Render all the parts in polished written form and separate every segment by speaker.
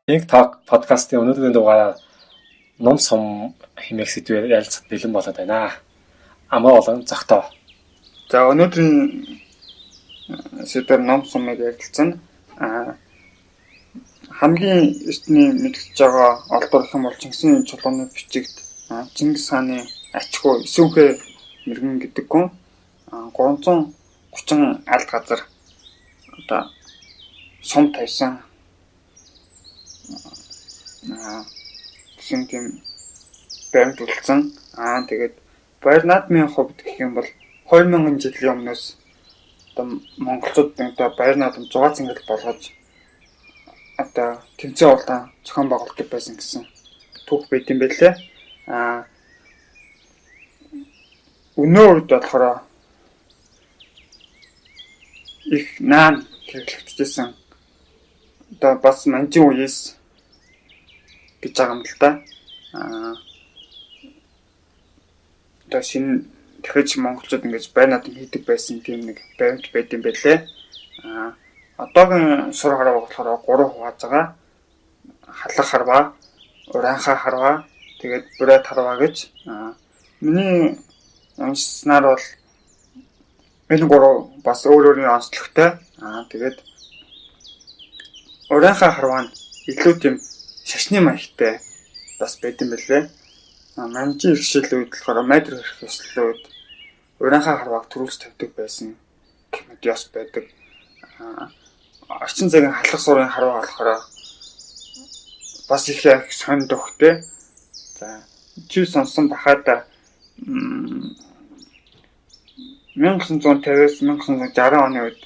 Speaker 1: Think Talk подкастын өнөөдрийн дугаараар ном сум хэмээх сэдвээр ярилцах бэлэн болоод байна. Амар болон зогтоо.
Speaker 2: За, өнөөдрийн сэдвээр ном сумыг ярилцсан. Хамгийн эртний мэдгэж байгаа олдвор гэх юм бол Чингисийн чулууны бичигт Чингис хааны ачгүй Эсүүхэ мэрэгэн гэдэг хүн 330 алд газар одоо сум тавьсан гэсэн тийм баримт үлдсэн. Тэгээд баяр наадмын хувьд гэх юм бол 2000 жилийн өмнөөс одоо монголчууд одоо баяр наадам 6 цэнгэл болгож одоо тэмцээн уралдаан зохион байгуулдаг байсан гэсэн түүх байт юм байлээ. Өнөө үед болохоор их наан хэрэглэгдэжсэн. Одоо бас манжин үеэс гэж байгаа юм л да. Одоо шинэ дахиж монголчууд ингэж баяр наадам хийдэг байсан тийм нэг баримт байт юм байлээ. Одоогийн сур харваа болохоор 3 хувааж байгаа. Халах харваа, ураанхай харваа, тэгээд бурайт харваа гэж. Миний уншсанаар бол энэ гурав бас өөр өөрийн онцлогтой. Тэгээд ураанхай харваа нь илүү тийм шашны маягтай бас байт юм байлээ. Манжин иргэшил үед болохоор майдр хэрэг ёслолын үед ураанхай харвааг төрүүлж тавьдаг байсан гэх мэт ёс байдаг. Орчин цагийн халах сурын харваа болохоор бас их их сонь дөхтэй. За, чи сонсон бахад 1950-аас 1960 оны үед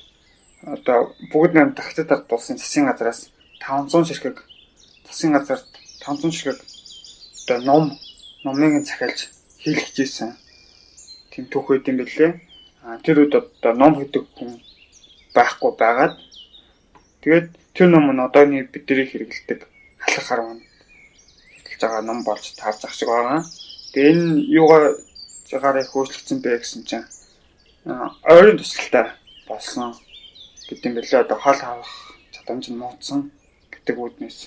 Speaker 2: одоо бүгд найрамд Хятад ард улсын засгийн газраас 500 ширхэг засгийн газарт 500 ширхэг одоо номыг захиалж хийлгэж ийсэн тийм түүх байд юм бэлээ. Тэр үед одоо ном хийдэг хүн байхгүй байгаад тэгээд тэр ном нь одооний бидний хэрэглэдэг халах харваа хэрэглэж байгаа ном болж таарч ах шиг байгаа. Тэгээ энэ юугаар загаар их өөрчлөгдсөн бэ гэсэн чинь ойрын тусалтай болсон гэдэг юм бэлээ. Одоо хол авах чадамж нь муудсан гэдэг үүднээс.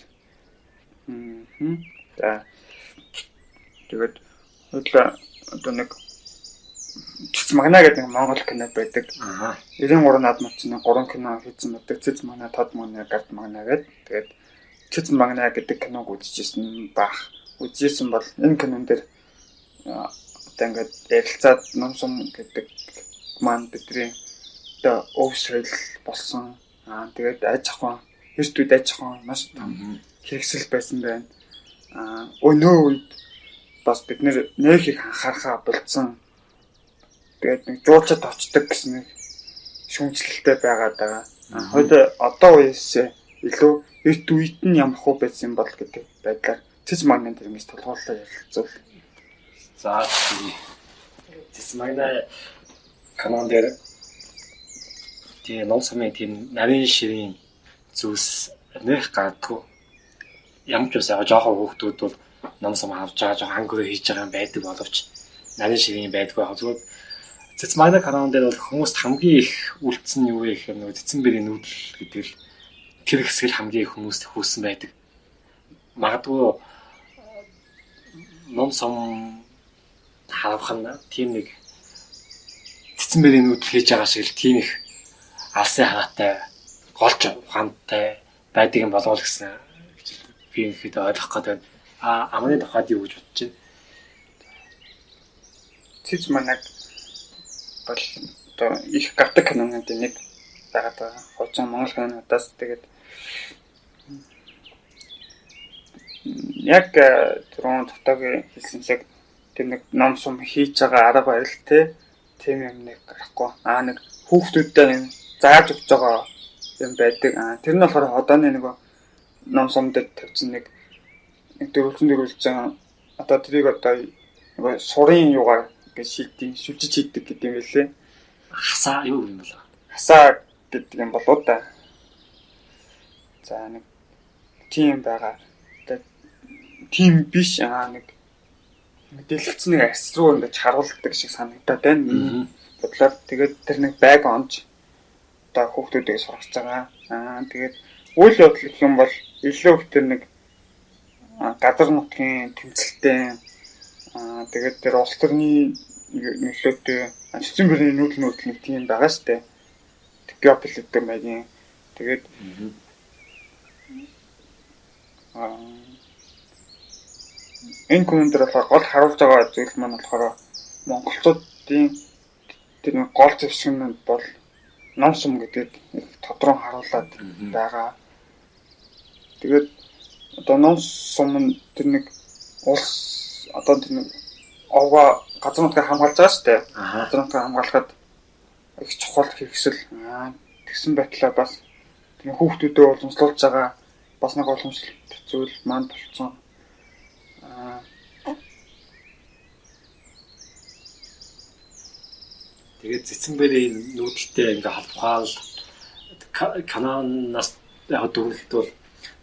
Speaker 2: За, тэгээд хоёулаа одоо нэг Цэц Магна гэдэг нэг монгол кино байдаг. 93 наадмын чинь 3 кино хийсэн байдаг. Цэц Магна, Тод Магна, Гард Магна гэдэг. Тэгээд Цэц Магна гэдэг киног үзчихсэн баах. Үзчихсэн бол энэ кинон дээр одоо ингээд ярилцаад ном сум гэдэг маань бидний одоо өв соёл болсон. Тэгээд аж ахуй, эрт үед аж ахуй маш том хэрэгсэл байсан байна. Өнөө үед бас бид нэр нэх их анхаарахаа болцсон. Тэгээд нэг жуулчд очдог гэсэн нэг шүүмжлэлтэй байгаад байгаа. Хойд одоо үеэс илүү эрт үед нь ямар хуу байсан бол гэдэг байдлаар Цэц Магнан дээр ингэж тулгуурлаа ярилцвал.
Speaker 1: За, Цэц Магна канон дээр тийм ном сумын тийм нарийн ширийн зүйлс нэх гардгүй. Ямар ч үсээ жоохон хүүхдүүд бол ном сум авч байгаа жоохон хангураа хийж байгаа юм байдаг боловч нарийн ширийн байдгүй яг зүгээр Цэц Магна канон дээр бол хүмүүст хамгийн их үлдсэн нь юу вэ гэхээр нөгөө цэцэн бэрийн нүүдэл гэдэг л тэр хэсэг л хамгийн их хүмүүст хүүсэн байдаг. Магадгүй ном сум харавх нь тийм нэг цэцэн бэрийн нүүдэл хийж байгаа шиг л тийм их алсын хараатай голч ухаантай байдаг юм болов гэсэн гэж би ихэд ойлгох гэдэг. Амны тухайд юу гэж бодож байна?
Speaker 2: Цэц Магнаг бол одоо их гардаг кинонуудын нэг байгаад байгаа. Хуучин монгол кинонуудаас тэгээд яг түрүүн дотоогийн хэлсэн шиг тэр нэг ном сум хийж байгаа арга барил тийм юм нэг гарахгүй. Нэг хүүхдүүдтэй нэг зааж өгч байгаа юм байдаг. Тэр нь болохоор одооны нэг ном сум дээр тавьсан нэг дөрвөлжин одоо тэрийг одоо нөгөө сурын юугаар гэж шийддэг, шүлжиж хийдэг гэдэг юм байлээ.
Speaker 1: Хасаа юу юм бэ?
Speaker 2: Хасаа гэдэг юм болоо да. За, нэг тийм байгаа. Тийм биш нэг дэлгэцэн нэг арс руу ингэж харуулдаг шиг санагдаад байна. Бодлоор тэгээд тэр нэг байг онж одоо хүүхдүүдийг сургаж байгаа. Тэгээд Үйл явдал гэх юм бол илүү их тэр нэг газар нутгийн тэмцэлтэй тэгээд тэр улс төрний нөлөөтэй цэцэн бүрийн нүүдэл нэг тийм байгаа штэ. Геополитик маягийн тэгээд энэ кинон дээр болохоор гол харуулж байгаа зүйл маань болохоор монголчуудын тэр нэг гол зэвсэг нь бол ном сум гэдгийг тодрон харуулад байгаа. Тэгээд одоо ном сум нь тэр нэг улс одоо тэр нэг овгоо газар нутгийг хамгаалж байгаа шүү дээ. Газар нутгийг хамгаалахад их чухал хэрэгсэл. Тэгсэн байтлаа бас тэр хүүхдүүдэд уламжлуулж байгаа бас нэг уламжлалт зүйл маань болцсон.
Speaker 1: Тэгээд Цэцэн бэрийн нүүдэлтэй ингээ холбохаал канонаас яг дүгнэхэд бол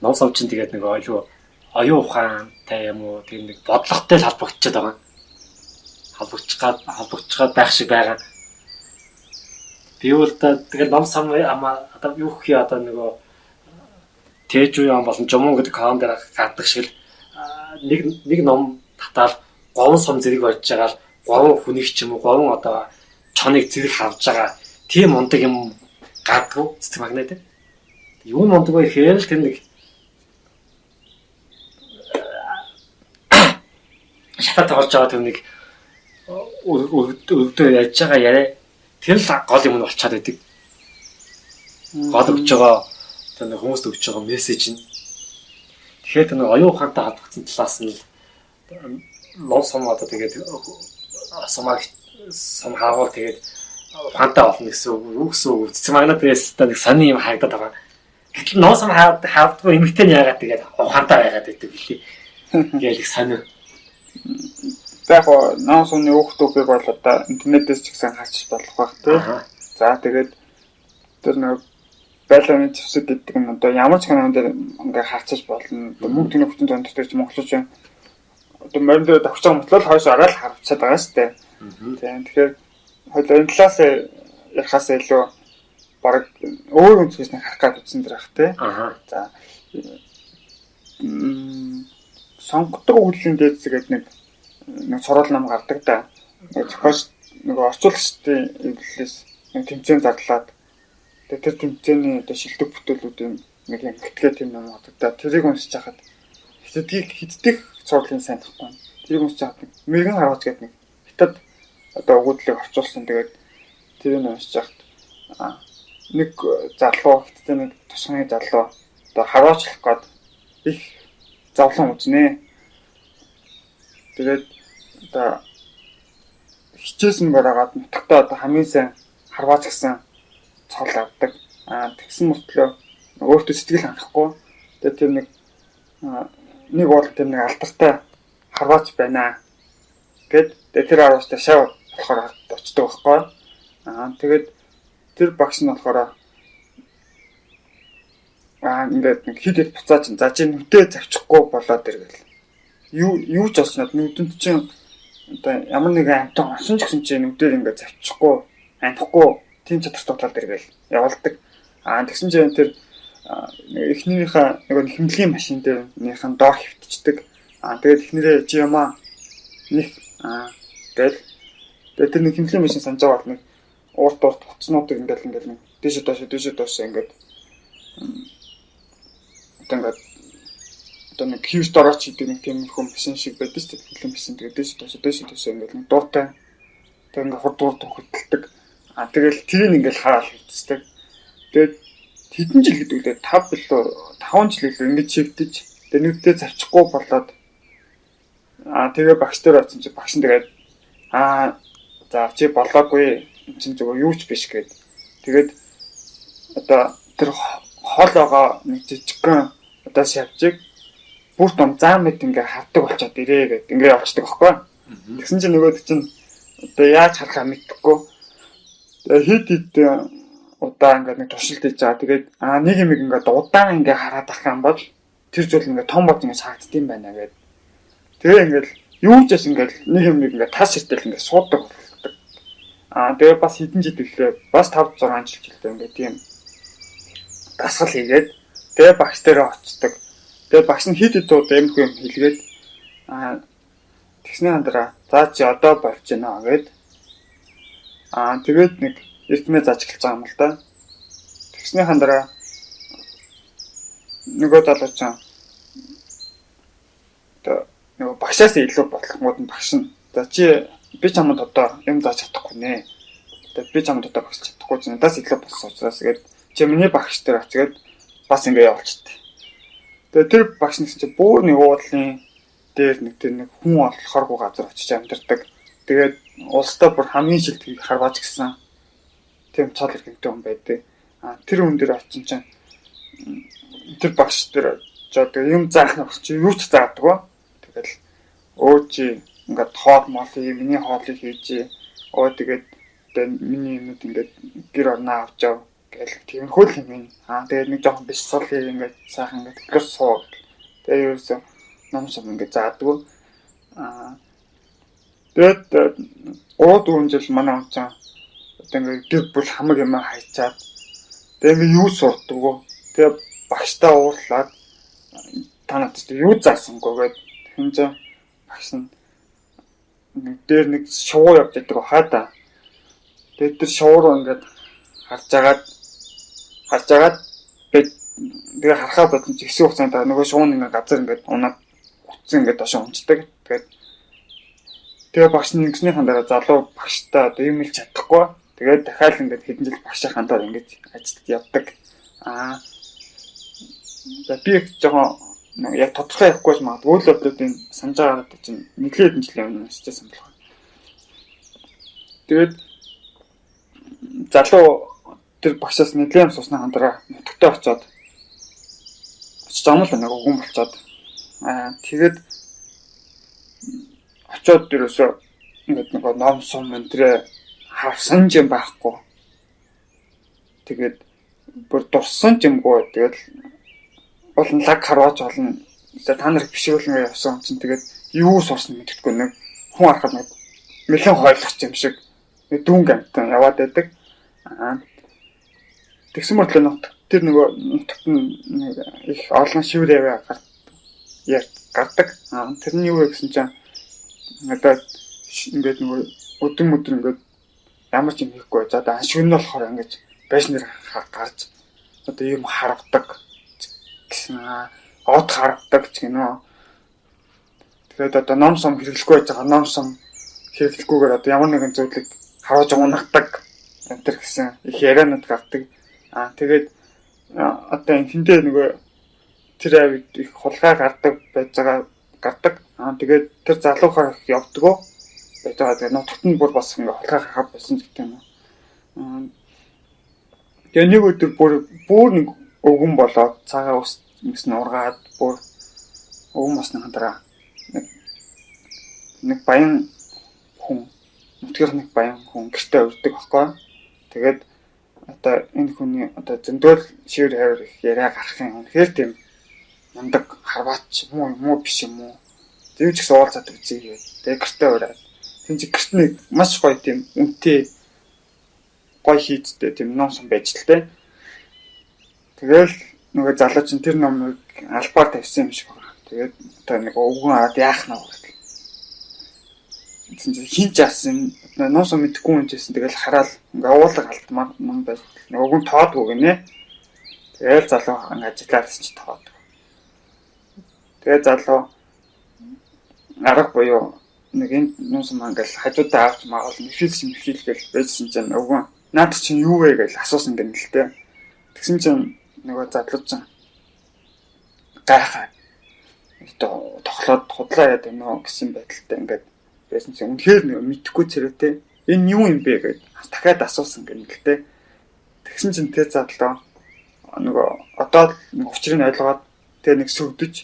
Speaker 1: ном сум чинь тэгээд нэг ойлуу оюун ухаантай юм уу тийм нэг бодлоготой л холбогдчиход байгаа. Холбогдчиход байх шиг байгаа. Би бол тэгээд ном сум одоо юу гэх юм одоо нөгөө Тэжүү юм болон Жумун гэдэг канон дээр гардаг шиг л нэг ном татаал 3 сум зэрэг болж байгаа л 3 хүнийг ч юм уу 3 одоо чоныг зэрэг харж байгаа тийм мундаг юм гардггүй цэцэг магнаа тийм. Юу мундаг вэ гэхээр л тэр нэг шатаа тоглож байгаа тэр нэг өргөдөө ярьж байгаа яриа тэр л гол юм нь болчиход байдаг. Гол өгч байгаа тэр нэг хүмүүст өгч байгаа мессеж нь. Тэгэхээр тэр нэг оюун ухаантай холбогдсон талаас нь ном сум одоо тэгээд сумаг сум харуул тэгээд ухаантай болно гэсэн үг гэсэн үг. Цэцэг магнаа дээрээс та нэг сони юм харагдаад байгаа. Гэтэл ном сум хаавдгүй эмэгтэй нь яагаад тэгээд ухаантай байгаад байдаг гэлээ. Гээл их сони.
Speaker 2: За яг ном сумны өөх дүүхийг бол одоо интернетээс ч гэсэн харж болох байх тий. За тэгээд тэр нэг байлгааны зэвсэг гэдэг нь одоо ямар ч кинон дээр ингээ харцаж болно. Мөнгө тэнэг хүчин зон дотор ч монголчууд одоо морин дээр давхж байгаа мөртлөө хойш ороод харвчаад байгаа шүү дээ. Тийм тэгэхээр хоёул энэ талаас ярихаас илүү баг өөр өнцгөөс нь харах гэж үзсэн дэр ах тий. За сонгодог өгөгдлийн дээд гэдэг нэг сурвал ном гардаг да. Зохиолч нөгөө орчуулагчдын эвлэлээс нэг тэмцээн зарлаад тэр тэмцээний одоо шилдэг бүтээлүүдийн нэг юм гэтгээ тийм ном гардаг да. Тэрийг уншиж хахад хэддэх цуудлын сайн тахгүй. Тэрийг уншиж хахад мэрэгэн харгаж гэдэг нэг хятад одоо өгөгдлийг орчуулсан. Тэгээд тэрийг уншиж хахад нэг залуу хятадын нэг тусганы залуу одоо харваачлах гээд их зовлон үзнэ. Тэгээд одоо хичээсэн бараагаад нутагтаа одоо хамгийн сайн харваач гэсэн цол авдаг. Тэгсэн мөртлөө өөртөө сэтгэл хангахгүй. Тэгээд тэр нэг бол тэр нэг алдартай харваач байна гэд тэр харваачтай шав болохоор очдог байхгүй. Тэгээд тэр багш нь болохоор ингээд нэг хэд хэд буцааж за чи нүдээ завчихгүй болоод иргээл. Юу ч болсноо нүдэнд чинь одоо ямар нэгэн амтан онсон ч гэсэн чи нүдээр ингээд завчихгүй, амихгүй тийм чадвартай болоод иргээл явуулдаг. Тэгсэн чинь тэр эхнэрийнхээ нөгөө хэмнэлийн машин дээр нэгэн доор хөвтчихдэг. Тэгээд эхнэрээ чи ямаа нэг тэгэл тэгээд тэр нэг хэмнэлийн машин санаж байгаа бол нэг урт утаснуудыг ингээл нэг дээшээ доош ингээд одоо ингээд одоо нэг хивс дорооч гэдэг нэг тийм их машин шиг байдаг шүү дээ. Хэмнэлийн машин тэгээд дээшээ доош ингээд нэг дуутай тэгээд ингээд хурд хөдөлдөг. Тэгэл тэрийг ингээд хараад хөвтчихдэг. Тэгээд хэдэн жил гэдэг үлээ 5 билүү 5 жил илүү ингэж шивдэж тэгээд нүдээ завчихгүй болоод тэгээ багш дээр очсон чи багш нь тэгээд за чи болоогүй эн чинь зүгээр юу ч биш гээд тэгээд одоо тэр хол байгаа нэг жижигхэн одоо шавжиг бүр том заа мэт ингээ хардаг болчиход ирээ гэд ингээ явчихдаг байхгүй. Тэгсэн чинь нөгөөд чинь одоо яаж харахаа мэдэхгүй тэгээд хэд удаа ингээд нэг туршилт хийж байгаа. Тэгээд нэг юм ингээд удаан ингээд хараад ах юм бол тэр зүйл ингээд том бод ингээд харагддсан байна гэдэг. Тэгээ ингээд юу ч яс ингээд нэг юм ингээд тас ширтэл ингээд суудаг болдог. Тэгээ бас хэдэн жил үлээ бас 5 6 жил жилдээ ингээд тийм дасгал хийгээд Тэгээ багш дээр очдог. Тэгээ багш нь хэд хэд удаа юм юм хэлгээд тэгсний хандраа за чи одоо болж байна гэд. Тэгээд нэг эрдмээ зааж эхэлж байгаа юм л да. Тэгсний хандраа нөгөө залуу чинь одоо нөгөө багшаас илүү бодлохгууд нь багш нь за чи би чамд одоо юм зааж чадахгүй нэ. Тэгээ би чамд одоо багш чадахгүй чинь надаас илүү болсон учраас гээд чи миний багш дээр очигээд бас ингэ явуулчихдээ. Тэгээ тэр багш нэгсэн чи бүр нэг уудлын дээр нэг тэр нэг хүн олохооргүй газар очиж амьдардаг. Тэгээд улстай бүр хамгийн шилдгийг харваач гисэн тийм цол иргэнтэй хүн байдаг. Тэр хүн дээр очсон чинь тэр багш дээр жоо юм заах нь чи юу ч заадаггүй. Тэгэл өө чи ингээд хоол моолыг миний хоолыг хийж өө тэгээд миний юмуд ингээд гэр орноо авч яв гэл тиймэрхүү л юм. Тэгээд нэг жоохон бисгал ингээд сайхан ингээд тэгэхээр суу гэл. Тэгээд ерөөсөө ном сум ингээд заадаггүй. Тэгээд 3-4 жил манай хүн чинь одоо ингээд гэр бүл хамаг юм хайчаад тэгээд ингээд юу сурдаггүй. Тэгээд багштай уурлаад та надад юу заасангүй гэд тэгэн чинь багш нь нэг дээр нэг шувуу явж байдаг хаа та. Тэгээд тэр шувуу руу ингээд харж агаад тэгээ харахаа бодсон чи хэсэг хугацаанд нөгөө шувуу нэг газар ингээд унаад утсан ингээд доош унцдаг. Тэгээд тэгээ багш нь нэгснийхэн дараа залуу багштай одоо юм хэлж чадахгүй. Тэгээд дахиад ингээд хэдэн жил багшийн доор ингээд ажилд явдаг. За би их жоохон яг тодорхой явахгүй ч магадгүй үйл явдлуудын санаж байгаа чинь нэлээд хэдэн жилийн өмнө уншижсэн болох. Тэгээд залуу тэр багшаас нэлээд юм суусны хандраа нутагтай очиод очиж байгаа юм л нэг өгөн болчоод тэгээд очиод ерөөсөө ингээд нэг ном сум энэ харсан ч юм байхгүй. Тэгээд бүр дурсан ч юмгүй. Тэгээд олон лаг харваач олон та нар бишгүүлэн явсан чинь тэгээд юу сурсан мэддэхгүй нэг хүн харахад нэг нэлээд хойлох юм шиг нэг дүүнг амтан яваад байдаг. Тэгсэн мөртлөө нутаг тэр нөгөө нутагт нэг их олон шивэр яваа гардаг. Тэр нь юу вэ гэсэн чинь одоо ингээд нөгөө өдөр мөдөр ингээд ямар ч юм хийхгүй. За одоо шүн нь болохоор ингээд байшнаар гарч одоо юм харавдаг гэсэн од харавдаг ч гэнэ. Тэгээд одоо ном сум хэрэглэхгүй байж байгаа ном сум хэрэглэхгүйгээр одоо ямар нэгэн зүйлийг харуулж унагдаг энэ төр гэсэн их яриануд гардаг. Тэгээд одоо энэндээ нөгөө тэр авид их хулгай гардаг байж байгаа гардаг. Тэгээд тэр залуухаар их явдгоо байж байгаа. Тэгээд нутагт нь бүр бас ингээ хулгай гарах болсон гэдэг юм. Тэгээ нэг өдөр бүр нэг өвгөн болоод цагаан ус гэсэн ургаад бүр өвгөн болсны дараа нэг баян хүн нутгийн нэг баян хүн гэртээ урддаг байхгүй. Тэгээд одоо энэ хүний одоо зөндөл шивэр хайр их яриа гарах юм. Үнэхээр тийм мундаг харваач муу биш юм уу? Зөв ч гэсэн уулзаад үзье гээд. Тэгээд гэртээ ураад. Тэн чи гэрт нэг маш гоё тийм үнэтэй гоё хийцтэй тийм ном сум байж л тээ. Тэгэл нөгөө залуу чинь тэр номыг албаар тавьсан юм шиг байна. Тэгээд одоо нэг өвгөн аваад яах нь вэ гэдэг. Тэгсэн чинь хин ч яасан ном сум мэдэхгүй юм чийсэн. Тэгэл хараал ингээ уулга алдмаар ном байж. Өвгөн тоодгүй гинэ. Тэгэл залуу ингээ ажиллаад гэсэн чи тоодгүй. Тэгээ залуу арга буюу нэг энэ ном сум ингээл хажуудаа авч магаал нэфилс нэфил гэж байжсэн чинь өвгөн наад чинь юу вэ гэж асуусан гэнэ л дээ. Тэгсэн чинь нөгөө залуу чинь гайхаа тоглоод худлаа яа гэнэ гэсэн байдалтай ингээд байсан чинь үнэхээр нэг мэдхгүй царайтай энэ юу юм бэ гэж дахиад асуусан гэнэ л дээ. Тэгсэн чинь тэр залуу нөгөө одоо нэг учрыг ойлгоод тэгээ нэг сөгдөж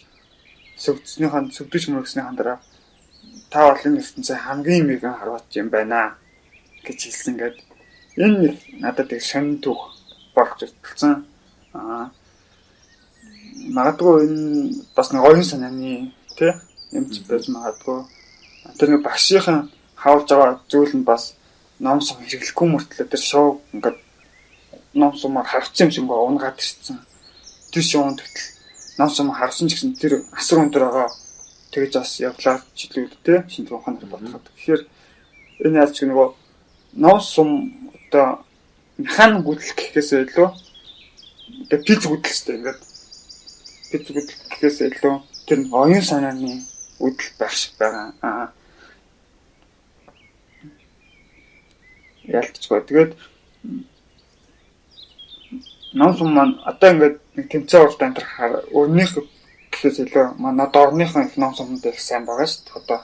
Speaker 2: мөргснийхэн дараа та бол энэ ертөнцийн хамгийн мэгэн харваач юм байна гэж хэлсэн гээд энэ надад их сонин түүх болж үлдсэн. Магадгүй энэ бас нэг оюун санааны тий юм ч байж магадгүй. Тэр нэг багшийн хауулж байгаа зүйл нь бас ном сум хэрэглэхгүй мөртлөө тэр шоу ингээд ном сумаар харцсан юм шиг унгаад ирсэн. тийш явсан тэгтэл ном сум харсан ч гэсэн тэр асар өндөр байгаа. Тэгэж бас явлаа жилүүд те шинжлэх ухаанаар бодоход. Тэгэхээр энэ яаж ч нөгөө ном сум одоо механик гүтэл гэхээс илүү одоо физик гүтэл шүү дээ. Ингээд физик гүтэл гэхээс илүү тэр оюун санааны үдэл байх шиг байгаа. Аа. Ялцгүй. Тэгээд ном сум маань одоо ингээд нэг тэмцээн уралдаан энэ хаар өрнийх гэхээс илүү манай дорныхон их ном сумд их сайн байгаа шүү дээ. Одоо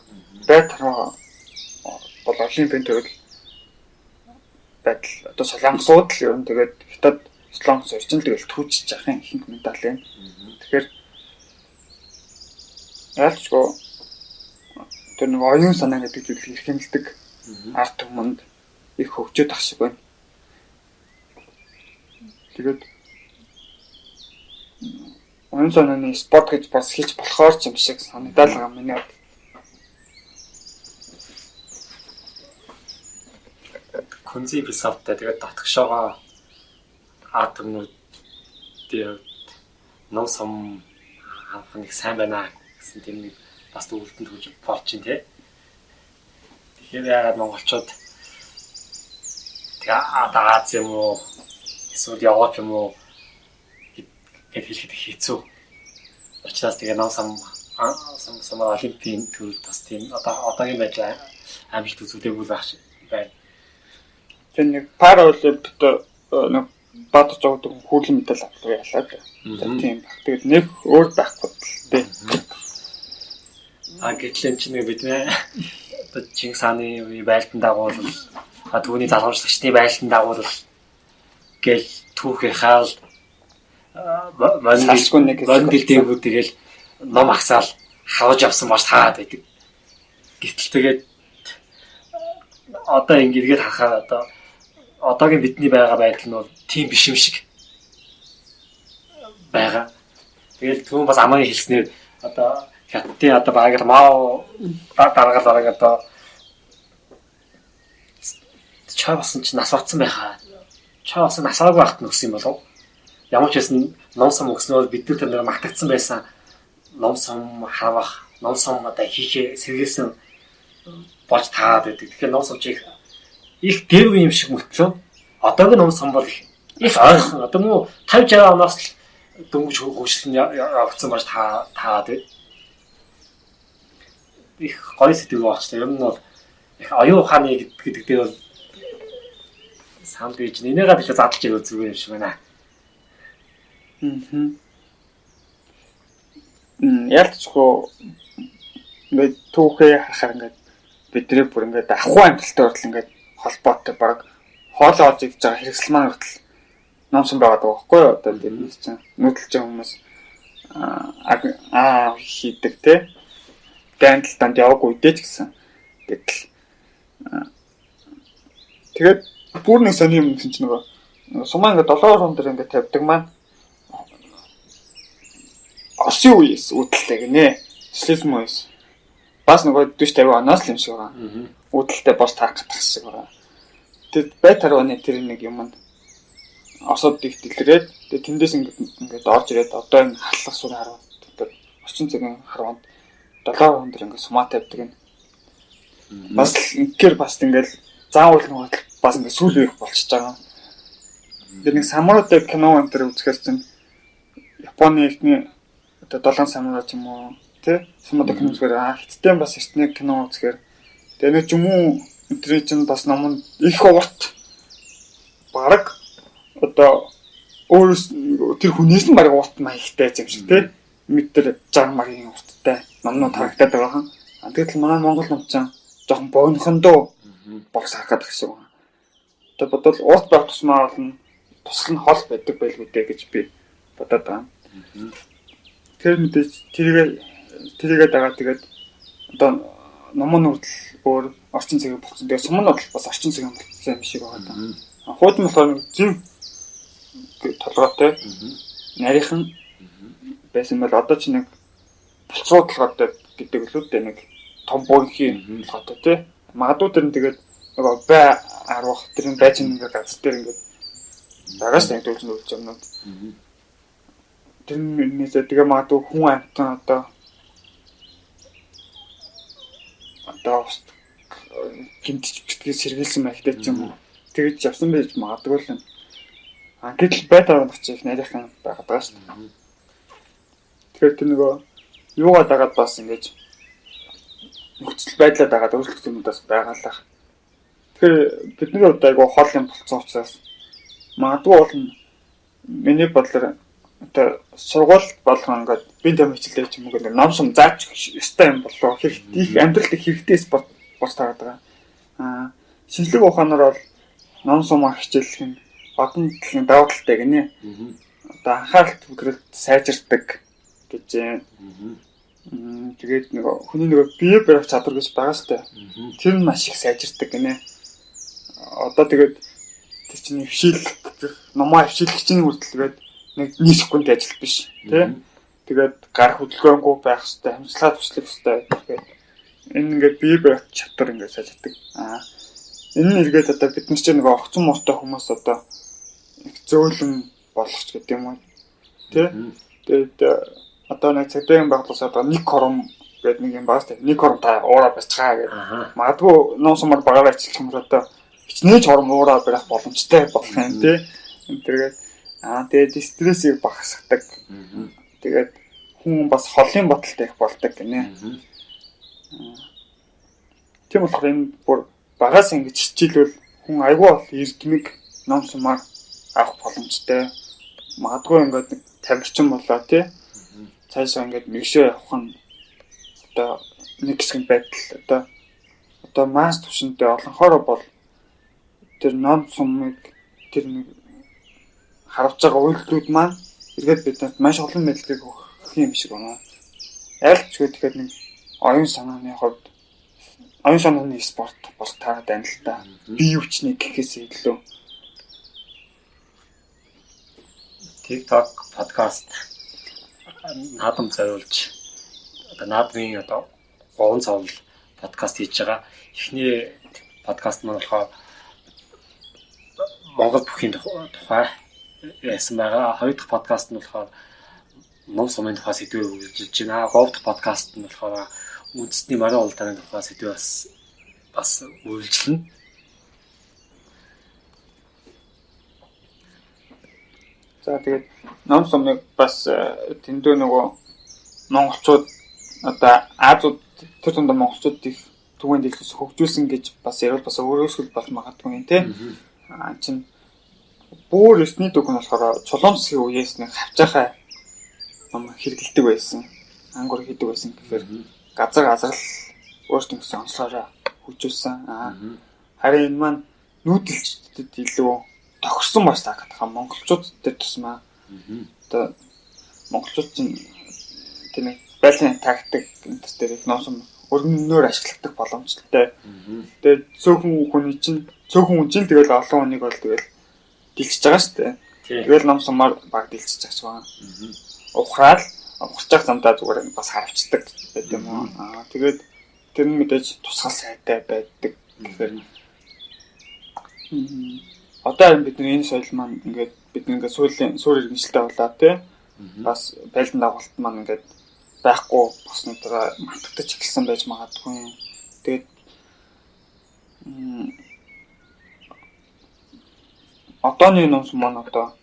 Speaker 2: байт хараа бол олимпийн төрөл байдал одоо солонгосууд л ер нь тэгээд хятад солонгос орчин л тэгэл түүжиж яах юм ихэнх медаль юм. Тэгэхээр ялцгүй тэр нэг оюун санаа гэдэг зүйлийг эрхэмлдэг ард түмэнд их хөгжөөд ах шиг байна. Тэгээд оюун санааны спорт гэж бас хийж болохоор ч юм шиг санагдал байгаа миний бодлоор.
Speaker 1: Күнзий философитой тэгээд дотгошоогоо ард түмнүүдийн ном сум авах нэг сайн байна гэсэн тийм нэг бас дүгнэлтэнд хүрч болж чинь тий. Тэгэхээр яагаад монголчууд тэгээ Аз юм уу эсвэл Европ юм уу гэд хэлэхэд хэцүү. Учраас тэгээ ном сум сум олимпийн төрөлд бас тийм одоо одоогийн байдлаар амжилт үзүүлээгүй байх байна.
Speaker 2: Тэр нэг пара олимпиад нэг баатар зогдог хүүрлийн медаль авлаа ялаа. Тийм баг. Тэгээд нэг өөр байхгүй л дээ.
Speaker 1: А гэтэл энэ чинь нэг бидний одоо Чингис хааны үеийн байлдан дагуул а түүний залгамжлагчдын байлдан дагуул гэл түүхийнхаа л мон дээгүү тэгэл ном агсаал хавж авсан баш таад байдаг. Гэтэл тэгээд одоо ингэ эргээд харахаар одоо одоогийн бидний байгаа байдал нь бол тийм биш юм шиг байгаа. Тэгэл түүн бас амын хэлснээр одоо хятадын одоо бараг л Мао даргаал бараг одоо чай басан чинь нас орцсон байхаа. Чай басан насаагүй байхад нөхсөн юм болов. Ямар ч байсан ном сум өгснөөр бид нар тэр мартагдсан байсан ном сум харвах, ном сум одоо хийхээ сэргээсэн болж таад байдаг. Тэгэхээр ном сум чи их дэв юм шиг мөртлөө одоогийн ном сум бол их ойрхон одоо мөн 50 60 оноос л дөнгөж хөгжил нь явагдсан болж таад байд. Их гоё сэтгэл багч та. Ер нь бол их оюун ухааны гэдэг дээр бол санал бийж энийгээ бэлээ задлж ирвэл зүгээр юм шиг байна.
Speaker 2: Ялцгүй ингээд түүхээ харахаар ингээд бидний бүр ингээд ахуй амжилттай хүртэл ингээд холбоотой баг хоолоо олж идэж байгаа хэрэгсэл маань хүртэл номсон байгаа даа байхгүй юу? Одоо тэрнээс чинь нүүдэлж байгаа хүмүүс аа хийдэг те. Дайндал данд яваагүй үдэ ч гэсэн. Гэтэл тэгээд бүр нэг сони юм гэсэн чинь нөгөө сумаа ингээд 7 руу дээр ингээд тавьдаг маань Оросын үеэс үүдэлтэй гинэ. Социализм үеэс. Бас нөгөө 40 50 оноос л юм шиг байгаа. Үүдэлтэй бос таах гэдэг шиг байгаа. Тэр бай тарваны тэр нэг юм нь Оросод их дэлгэрээд тэгээ тэндээс ингээд орж ирээд одоо энэ халлах сүрийн харванд одоо орчин цагийн харванд 7 хүн дээр ингээд сумаа тавьдаг юм. Бас ингээр бас ингээд заавал нөгөө бас ингээд сүүл үеих болчихж байгаа. Тэр нэг самурайтай кино энэ төр үзэхээр чинь Японы эхний одоо долоон самурай ч юм уу тий самурай кино үзэхээр хятадын бас эртний кино үзэхээр тэгээ нэг жумүү энэ чинь бас ном их урт бараг одоо өөрөөс тэр хүнээс нь бараг урт маягтай юм шиг тий метр 60 магийн урттай номнууд харагдаад байгаа хан. Тэгтэл манай Монгол ном чинь жоохон богинохондоо богс харагдах шиг байна. Одоо бодвол урт байх тусмаа бол тусал нь хол байдаг байлгүй дээ гэж би бодоод байгаа. Тэр мэдээж тэрийгээ дагаа тэгээд одоо номон хүртэл өөр орчин цагийн болцсон. Тэгээд сум нь бол бас орчин цагийн болцсон юм шиг байгаа даа. Хуучин болохоор зөв толгойтой нарийнхан байсан бол одоо ч нэг болцоо толгойтой гэдэг л үү нэг том бөөнхийн толгойтой тий. Магадгүй тэр нь тэгээд нөгөө бай арвах тэр нь байж ингээд газар дээр ингээд байгаа шүү дээ дүүлж юмнууд. Тэр нээсээ тэгээ магадгүй хүн амьтан одоо гэмтэж битгий сэргийлсэн маягтай ч юм уу. Тэгэж явсан байж магадгүй л юм. А гэтэл байдлаар ч их нарийнхан байгаад байгаа шүү дээ. Тэгэхээр тэр нөгөө юугаа дагаад бас ингэж нөхцөл байдлаа дагаад өөрчлөгдсөн юмуд бас байгаа л ах. Тэгэхээр бидний хувьд айгүй хол юм болцсон учраас магадгүй бол миний бодлоор одоо сургууль болгон ингээд бие дамын хичээлээр ч юм уу гэдэг ном сум зааж ёстой юм болов хэрэгтэй их амьдралд хэрэгтэй спорт болж таарад байгаа. Аа шинжлэх ухаанаар бол ном сумаар хичээллэх нь одон дэлхийн давуу талтай гинэ. Одоо анхаарал төвлөрөлт сайжирдаг гэж. Тэгээд нөгөө хүний нөгөө бие барих чадвар гэж байгаа шүү дээ. Тэр нь маш их сайжирдаг гинэ. Одоо тэгээд тэр чинь хвшийлэх номоо хвшийлэх чинь хүртэл тэгээд нэг секунд ажил биш тий. Тэгээд гар хөдөлгөөнгүй байх хэвээр, амьсгалаа туслах хэвээр. Тэгээд энэ ингээд бие барих чадвар ингээд сайжирдаг. Аа энэ нь эргээд одоо бид нар чинь нөгөө огцон муутай хүмүүс одоо их зөөлөн болгоч гэдэг юм уу тий. Тэгээд одоо нэг цагдаагийн байгууллагаас одоо нэг кором гэдэг нэг юм баас нэг кором та уураа барьцгаа гэдэг. Магадгүй ном сумаар багаараа ажиллах юм бол одоо хичнээн хором уураа барих боломжтой болох юм тий. Тэгээд тэгээд стрессийг багасгадаг. Тэгээд хүн бас холын бодолтой их болдог гинэ. Тийм болохоор энэ бүр багаас ингэж хичээлвэл хүн айгүй бол эрдмэг ном сумаар авах боломжтой. Магадгүй ингээд нэг тамирчин болоо тий. Цаашаа ингээд мэгшээ явах нь одоо нэг хэсэг байдал одоо масс түвшинтэй олонхоороо бол тэр ном сумыг тэр нэг харавж байгаа үйлдэлүүд маань эргээд бидэнд маш олон мэдлэгийг өгөх юм шиг байна. Аль ч үгүй тэгэхээр нэг оюун санааны хувьд оюун санааны спорт бол таарад байна л да. Бие хүчний гэхээс илүү.
Speaker 1: TikTok подкаст наадам зориулж одоо наадмын одоо 3 цовл подкаст хийж байгаа. Эхний подкаст маань болохоор Монгол бүхийн тухай яасан байгаа. Хоёр дахь подкаст нь болохоор ном сумын тухай сэдвээр үргэлжилж байна. Гурав дахь подкаст нь болохоор үндэсний морин уулдааны тухай сэдвээр бас үргэлжилнэ.
Speaker 2: За тэгээд ном сумыг бас тэндөө нөгөө монголчууд одоо Азууд тэр тундаа монголчууд их түгээн дэлхээс хөгжүүлсэн гэж бас ярил бас өөрөөсгөл болж магадгүй юм тий. Аа чин бүр эртний үг нь болохоор Чулуун засгийн үеэс нэг хавчаахай ном хэрэгэлдэг байсан. Ангур хийдэг байсан гэхээр газар газар л өөртөө гэсэн онцлогоороо хөгжүүлсэн. Аа харин энэ маань нүүдэлчдэд илүү тохирсон бас таагаад байгаа. Монголчууд тэр тусмаа. Одоо монголчууд чинь тэр нэг байлын тактик энэ төр их ном сум өргөнөөр ашигладаг боломжтой. Тэгээд цөөхөн хүний чинь цөөхөн хүн чинь тэгэл олон хүнийг бол тэгэл дэлчиж байгаа шүү дээ. Тэгэл ном сумаар баг дэлчиж байгаа ч байна. Ухраал ухарч байгаа замдаа зүгээр бас харавчдаг байт юм уу. Аа тэгээд тэр нь мэдээж тусгал сайтай байдаг. Тэгэхээр одоо харин бид энэ соёл маань ингээд бид ингээд сүүлийн суур иргэншилтэй болоо тий. Бас байлдан дагуулт маань ингээд байхгүй боснуудаараа мартагдаж эхэлсэн байж магадгүй. Тэгээд одооны ном сум маань одоо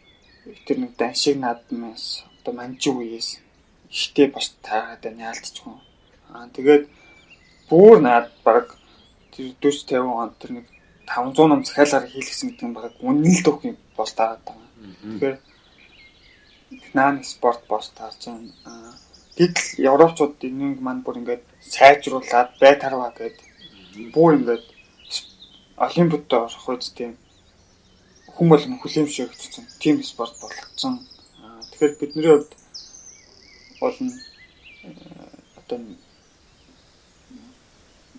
Speaker 2: тэр нэг даншиг наадмаас одоо манжи үеэс ихтэй бас таагаад байна яалтчгүй. Аа тэгээд бүр наад баг тэр 40 50 онд тэр нэг 500 ном захиалгаар хийлгэсэн гэдэг нь баг үнэн л дөх юм бол таарад байгаа. Тэгэхээр нааны спорт болж таарч байна. Гэтэл европчууд энийг маань бүр ингээд сайжруулад бай тарва гэд бүр ингээд олимпиад орох үед тийм хүн болгон хүлээмжшүүлэгдсэн тийм спорт болгоцсон. Тэгэхээр бидний хувьд бол одоо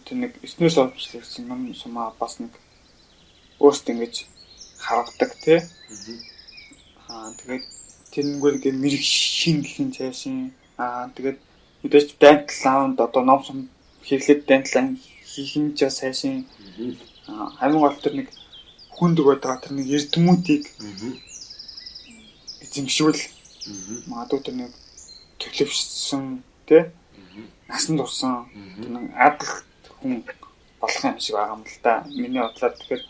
Speaker 2: тэр нэг эртнээс хойш ном сумаа бас нэг өөртөө ингэж харгадаг тий. Аа тэгээд тэрнгээр ингээ мэрэг шин гэхин цаашин аа тэгээд мэдээж дайнтлаанд одоо ном сум хэрэглээд дайнтлан хийх нь ч сайшин хамгийн гол тэр нэг хүнд өгöd байгаа тэр нэг эрдэмүүдийг эзэмшүүл Магадгүй тэр нэг төлөвшсөн тий насан турсан тэр нэг адал хүн болох юм шиг байгаа юм л да. Миний бодлоор тэгэхээр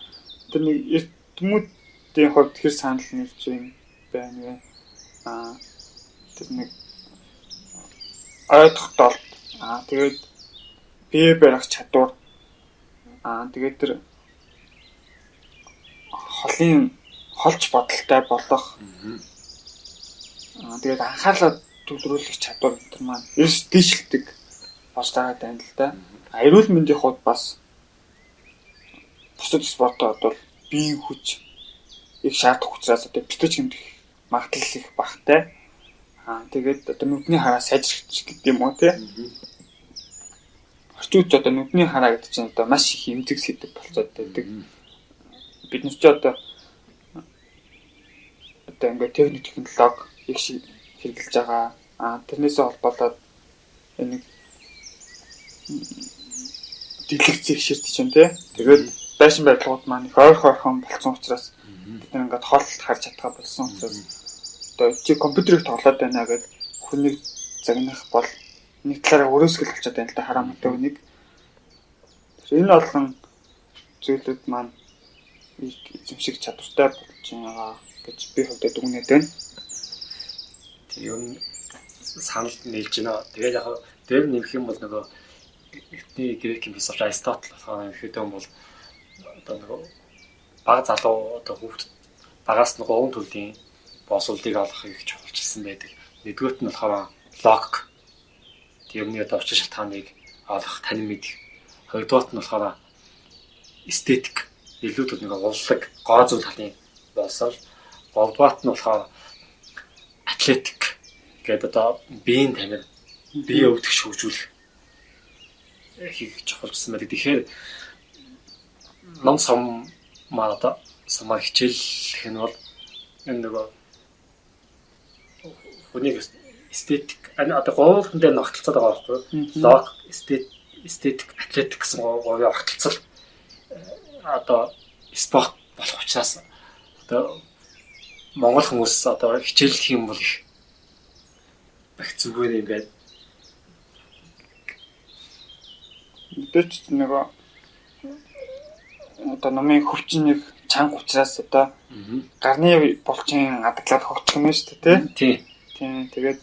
Speaker 2: тэр нэг эрдэмүүдийн хувьд хэр санал нийлж юм байна вэ? Тэр нэг ойлгох долд тэгээд бие барих чадвар тэгээд тэр холын холж бодолтой болох тэгээд анхаарлаа төвлөрүүлэх чадвар энэ маань эрс дийшилдэг болж байгаа даа л да. Эрүүл мэндийн хувьд бас бусад спортоор бол биеийн хүч их шаардах учраас одоо битэж гэмтэх магадлал их багатай. Тэгээд одоо нүдний хараа сайжрах гэдэг юм уу тий. Орчин үед одоо нүдний хараа гэдэг чинь одоо маш их эмзэг сэдв болцоод байдаг. Бид нар ч одоо ингээд техник технологи их хэрэглэж байгаа. Тэрнээсээ холбоолоод энэ дэлгэцийг ширтэж чинь тий. Тэгээд байшин барилгууд маань их ойрхон болцсон учраас бид нар ингээд хол харж чадхаа болсон учраас одоо чи компьютерийг тоглоод байна гэд хүнийг загнах бол нэг талаараа өрөөсгөл болчиход байна л да хараа мөтөө нэг. Тэр энэ олон зүйлүүд маань эзэмших чадвартай болж байгаа гэж би хувьдаа дүгнээд байна.
Speaker 1: Тийм юм санал нийлж байна. Тэгээд яг дээр нэмэх юм бол нөгөө эртний грекийн философч Аристотл болохоор ерөнхийдөө бол одоо нөгөө бага залуу одоо хүүхд багаас нь гурван төрлийн боловсролыг олохыг их чухалчилсан байдаг. Нэгдүгээрт нь болохоор логик. Тэрний одоо учир шалтгааныг олох, танин мэдэх. Хоёрдугаарт нь болохоор эстетик, илүү төр нэг урлаг, гоо зүйл талын боловсрол. Гуравдугаарт нь болохоор атлетик гэдэг одоо биеийн тамир, бие өвдөх шүүжүүлэх их чухалчилсан байдаг. Тэгэхээр ном сум маань одоо сумаар хичээллэх нь бол энэ нөгөө хүнийг эстетик одоо гурван дээр ногтлцоод байгаа байхгүй юу? Лог, эстетик, атлетик гэсэн гурван огтлцол одоо спорт болох учраас одоо Монгол хүмүүс одоо хичээллэх юм бол их зүгээр юм байна.
Speaker 2: Мэдээч нөгөө одоо номын хөвчнийг чанга учраас одоо гарны булчин адаглаад хөгжих юм шүү дээ тий. Тийм. Тэгээд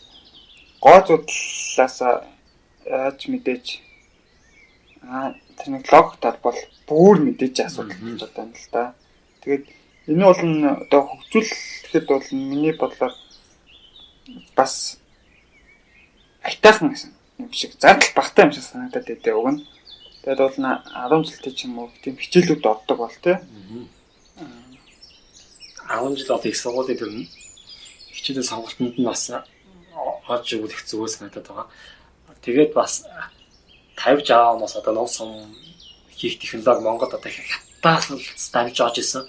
Speaker 2: гоо зудлаас яаж мэдээж тэр нэг логик тал бол бүр мэдээж асуудал болж байгаа юм л да. Тэгээд энэ бол одоо хөгжүүлэхэд бол миний бодлоор бас аятайхан юм шиг зардал багтай юм шиг санагдаад байдээ уг нь. Тэгээд бол 10 жилтэй ч юм уу тийм хичээлүүд ордог бол тий.
Speaker 1: 10 жил бол их сургуулийн тэр хичээлийн сонголтод нь бас олж өгөх зүгээр санагдаад байгаа. Тэгээд бас 50 60 оноос одоо ном сум хийх технологи Монголд одоо хятадаас л дамжиж орж исэн.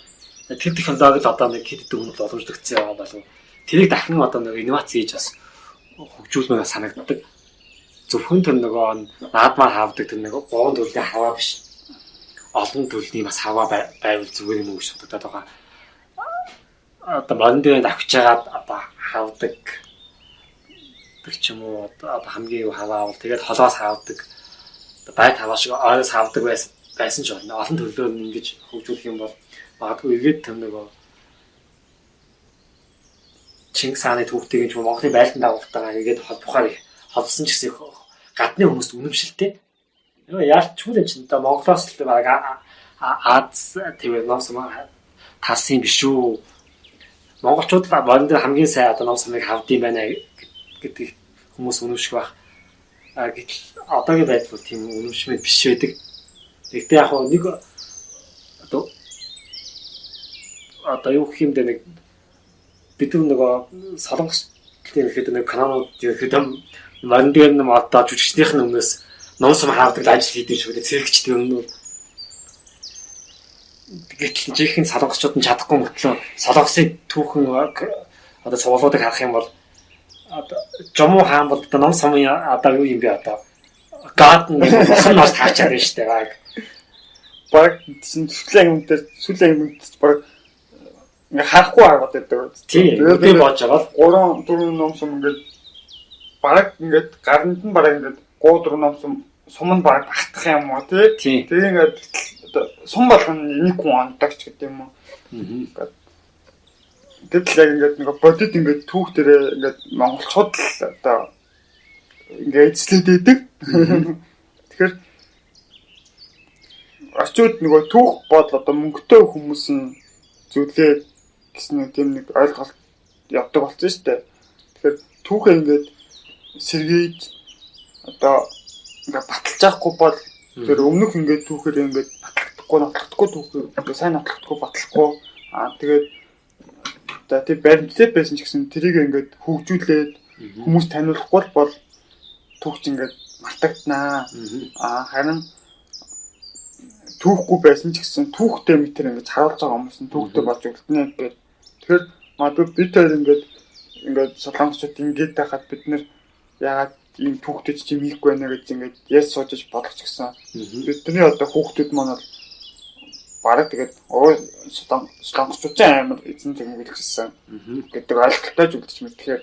Speaker 1: Тэр технологи л одоо нэг хэд хэдэн хүнд боломжлогдсон байгаа болов. Тэрийг дахин одоо нэг инновац хийж бас хөгжүүлмээр санагддаг. Зөвхөн тэр нөгөө наадмаар хавдаг тэр нэг гурван төрлийн хаваа биш. Олон төрлийн бас хаваа байвал зүгээр юм уу гэж бодогдоод байгаа. Одоо морин дээр давхиж хагаад одоо хавдаг тэр ч юм уу одоо хамгийн юу хаваа бол тэгээд холоос хавдаг. Байт хаваа шиг ойроос хавдаг байсан ч болно. Олон төрлөөр ингэж хөгжүүлэх юм бол магадгүй эргээд тэр нөгөө Чингис хааны түүхтэйг ч Монголын байлдан дагуултайгаа эргээд холбохоор холбосон ч гэсэн гадны хүмүүст үнэмшилтэй. Яаж ч үгүй чинь одоо Монголоос л баг Аз тэр ном сум тассан биш үү? Монголчууд л морин дээр хамгийн сайн одоо ном сумыг хавд юм байна гэдэг хүмүүс үнэмших байх. Гэтэл одоогийн байдал бол тийм үнэмшмээр биш байдаг. Гэхдээ яг нэг одоо юу гэх юм бэ нэг бид нар нөгөө солонгос ерөнхийдөө нэг канонууд ерөнхийдөө морин дээр нь одоо жүжигчнийх нь өмнөөс ном сум хавдаг ажил хийдэг шүү дээ. Циркчд юм уу. Гэтэл жинхэнэ солонгосчууд нь чадахгүй мөртлөө солонгосын түүхэн одоо цуглуудыг харах юм бол одоо Жомуу хаан бол одоо ном сумын одоо юу юм бэ одоо God нэг бурхан болж таачаад байна шүү дээ.
Speaker 2: Баг сүүлийн ангид дээр сүүлийн ангид баг Ингээ харахгүй харгаад байдаг.
Speaker 1: Тэгээд би бодож байгаа
Speaker 2: л 3 4 ном сум ингээд бараг ингээд гаранд нь бараг ингээд 3 4 ном сум сум нь бараг багтах юм уу тий. Тэгээ ингээд одоо сум болгоно энийг хүн ондогч гэдэг юм уу. Ингээд гэтэл яг ингээд нэг бодит ингээд түүх дээрээ ингээд монголчууд л одоо ингээд эзлээд байдаг. Тэгэхээр орчууд нөгөө түүх бол одоо мөнгөтэй хүмүүсийн зүйлээ гэсэн нэг тийм нэг ойлголт явдаг болсон шүү дээ. Тэгэхээр түүхээ ингээд сэргийж одоо ингээд баталж авахгүй бол тэр өмнөх ингээд түүхээр ингээд батлагдахгүй, нотлохдохгүй түүхээр ингээд сайн нотлохдохгүй, батлахгүй аа тэгээд одоо тэр баримттай байсан ч гэсэн тэрийг ингээд хөгжүүлээд хүмүүс таниулахгүй бол түүх чинь ингээд мартагднаа. Аа харин түүхгүй байсан ч гэсэн түүхтэй мэтэр ингэж харуулж байгаа хүмүүс нь түүхтэй болж үлдэнэ гэдэг. Тэгэхээр магадгүй бид хоёр ингээд солонгосчууд ингээд байхад бид нэр яагаад ийм түүхтэй ч юм хийхгүй байна гэж ингээд ярьж сууж иж бодох ч гэсэн бидний одоо хүүхдүүд маань бол бараг тэгээд солонгосчууд ч амар эзэн зэмгэлжсэн гэдэг ойлголттой ч үлдчих мэт. Тэгэхээр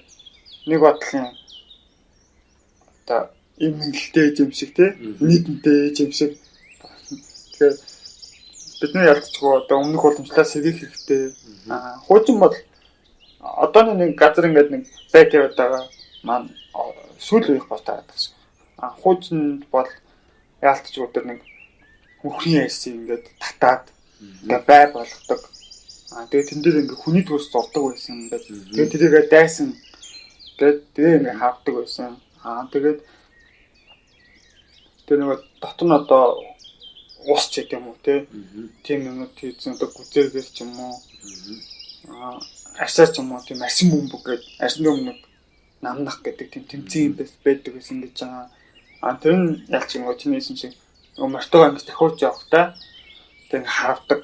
Speaker 2: нэг бодлын одоо им хэнгэлтэй ээж юм шиг тий нийтэнтэй ээж юм шиг. Тэгэхээр бидний ялцчгүй одоо өмнөх уламжлалаа сэргийх хэрэгтэй. Аа хуучин бол одооны нэг газар ингээд нэг байт яваад байгаа маань сүүл үеих болж байгаа шиг. Аа хуучин бол яалтчгүй тэр нэг хөрхийн яйсыг ингээд татаад ингээд бай болгодог. Аа тэгээд тэн дээр ингээд хүний төрс зурдаг байсан ингээд. Тэгээд тэрийгээ дайсан тэгээд тэгээ ингээд хавдаг байсан. Аа тэгээд тэр нэг дотор нь одоо ус ч гэдэг юм уу те. Тийм юмнууд хийсэн одоо гүзээргэр ч юм уу. Аа арсаа ч юм уу тийм арсын бөмбөг гэдэг арсын бөмбөг намнах гэдэг тийм тэмцээн юм байдаг гэсэн гэж байгаа. Аа тэр нь ялч юм уу чиний хэлсэн шиг нөгөө мортогоо ингэж тахиурч явахдаа тэг ингэ харавдаг.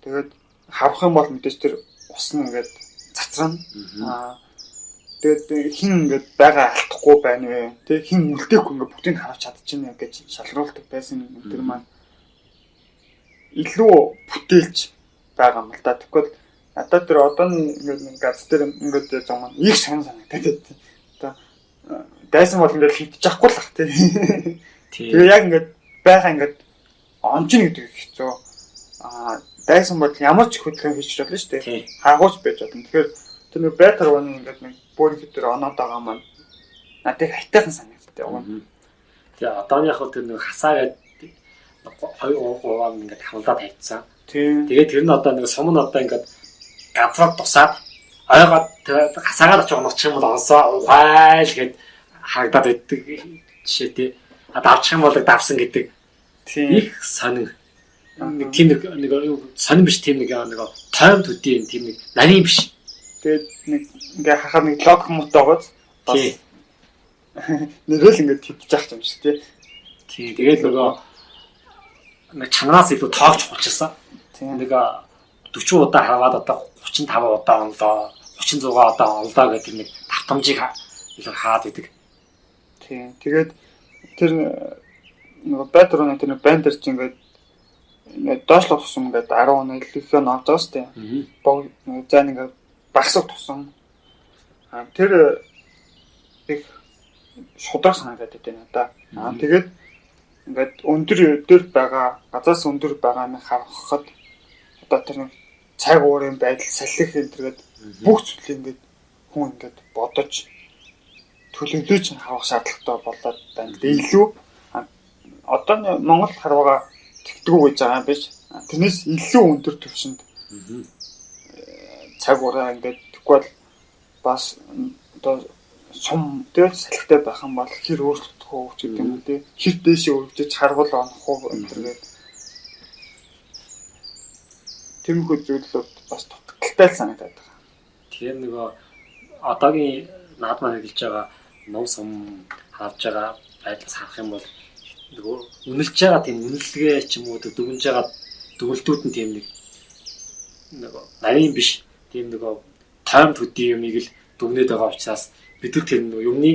Speaker 2: Тэгээд харах юм бол мэдээж тэр ус нь ингээд цацрана. Аа тэгээд хин ингээд байгаа алдахгүй байна вэ? Тэг хин үлдээхгүй ингээд бүгдийг харж чадчихна гэж шалруулдаг байсан тэр маань илүү бүтээлч байгаа юм л да. Тэгвэл надад тэр одооны ингээд нэг газ дээр ингээд яаж байгаа юм их сонь санагдаад байна. Одоо дайсан бол ингээд хөвдөж авахгүй л ах тий. Тэгээ яг ингээд байгаа ингээд онжин гэдэг хэцүү. Аа дайсан бол ямар ч хөдөлгөөн хийж чадна шүү дээ. Хаагууч байж чадна. Тэгэхээр тэр нэг бай тарваны ингээд нэг бөөрийн дээр оноод байгаа маань надад хайтайхан санагддаг юм.
Speaker 1: Тэгээ одооны яг тэр нэг хасаагаад 2 3 ингээд хавлаад тавьчихсан. Тэгээд тэр нь одоо нэг сум нь одоо ингээд газраад тусаад ойгоод хасаагаад очих оночих юм бол онсоо ухайл гэд харагдаад байдаг жишээ тий. А давчих юм бол давсан гэдэг. Их сонин. Нэг тийм нэг сонин биш тийм нэг нэг тойм төдий юм тийм нэг нарийн биш.
Speaker 2: Тэгээд нэг ингээ хахаар нэг лог мут байгааз бас нэрэл ингээд хөвдөж авах юм шиг тий.
Speaker 1: Тий. Тэгээд нөгөө нэг чанараас илүү тоогч хулчилсан. Нэг 40 удаа хараад одоо 35 удаа онлоо, 36 удаа онлоо гэдэг нэг давтамжийг илүү хаад идэг.
Speaker 2: Тийм. Тэгээд тэр нөгөө байтрууны тэр банд дээр чинь ингээд доошлох тусам ингээд 10 оноо илүү нь авч байгаа шүү дээ. Бог зайн ингээд багсах тусам тэр их шудраг санагдаад байдаг надаа. Аа тэгээд ингээд өндөр дээр байгаа газраас өндөр байгаа нь харахад одоо тэр нэг цаг уурын байдал салхи энэ төргээд бүх зүйлийг ингээд хүн ингээд бодож төлөвлөж харах шаардлагатай болоод байна. Тэгээ илүү одоо Монгол харвага тэгдэггүй гэж байгаа юм биш. Тэрнээс илүү өндөр түвшинд цаг ураа ингээд тэгвэл бас одоо сум дээр салхитай байх юм бол хэр өөрчлөгдөх үү ч гэдэг юм уу тий. Хэр дээшээ өргөжөж харгуул онох уу энэ төргээд тиймэрхүү зүйлүүд бас дутагдaltaй л санагдаад байгаа.
Speaker 1: Тэгэхээр нөгөө одоогийн наадмаар хэрэглэж байгаа ном сум харж байгаа байдлаас харах юм бол нөгөө үнэлж байгаа тийм үнэлгээ ч юм уу дүгнж байгаа дүгнэлтүүд нь тийм нэг нөгөө нарийн биш тийм нөгөө тойм төдий юмыг л дүгнээд байгаа учраас бид нар тэр нөгөө юмны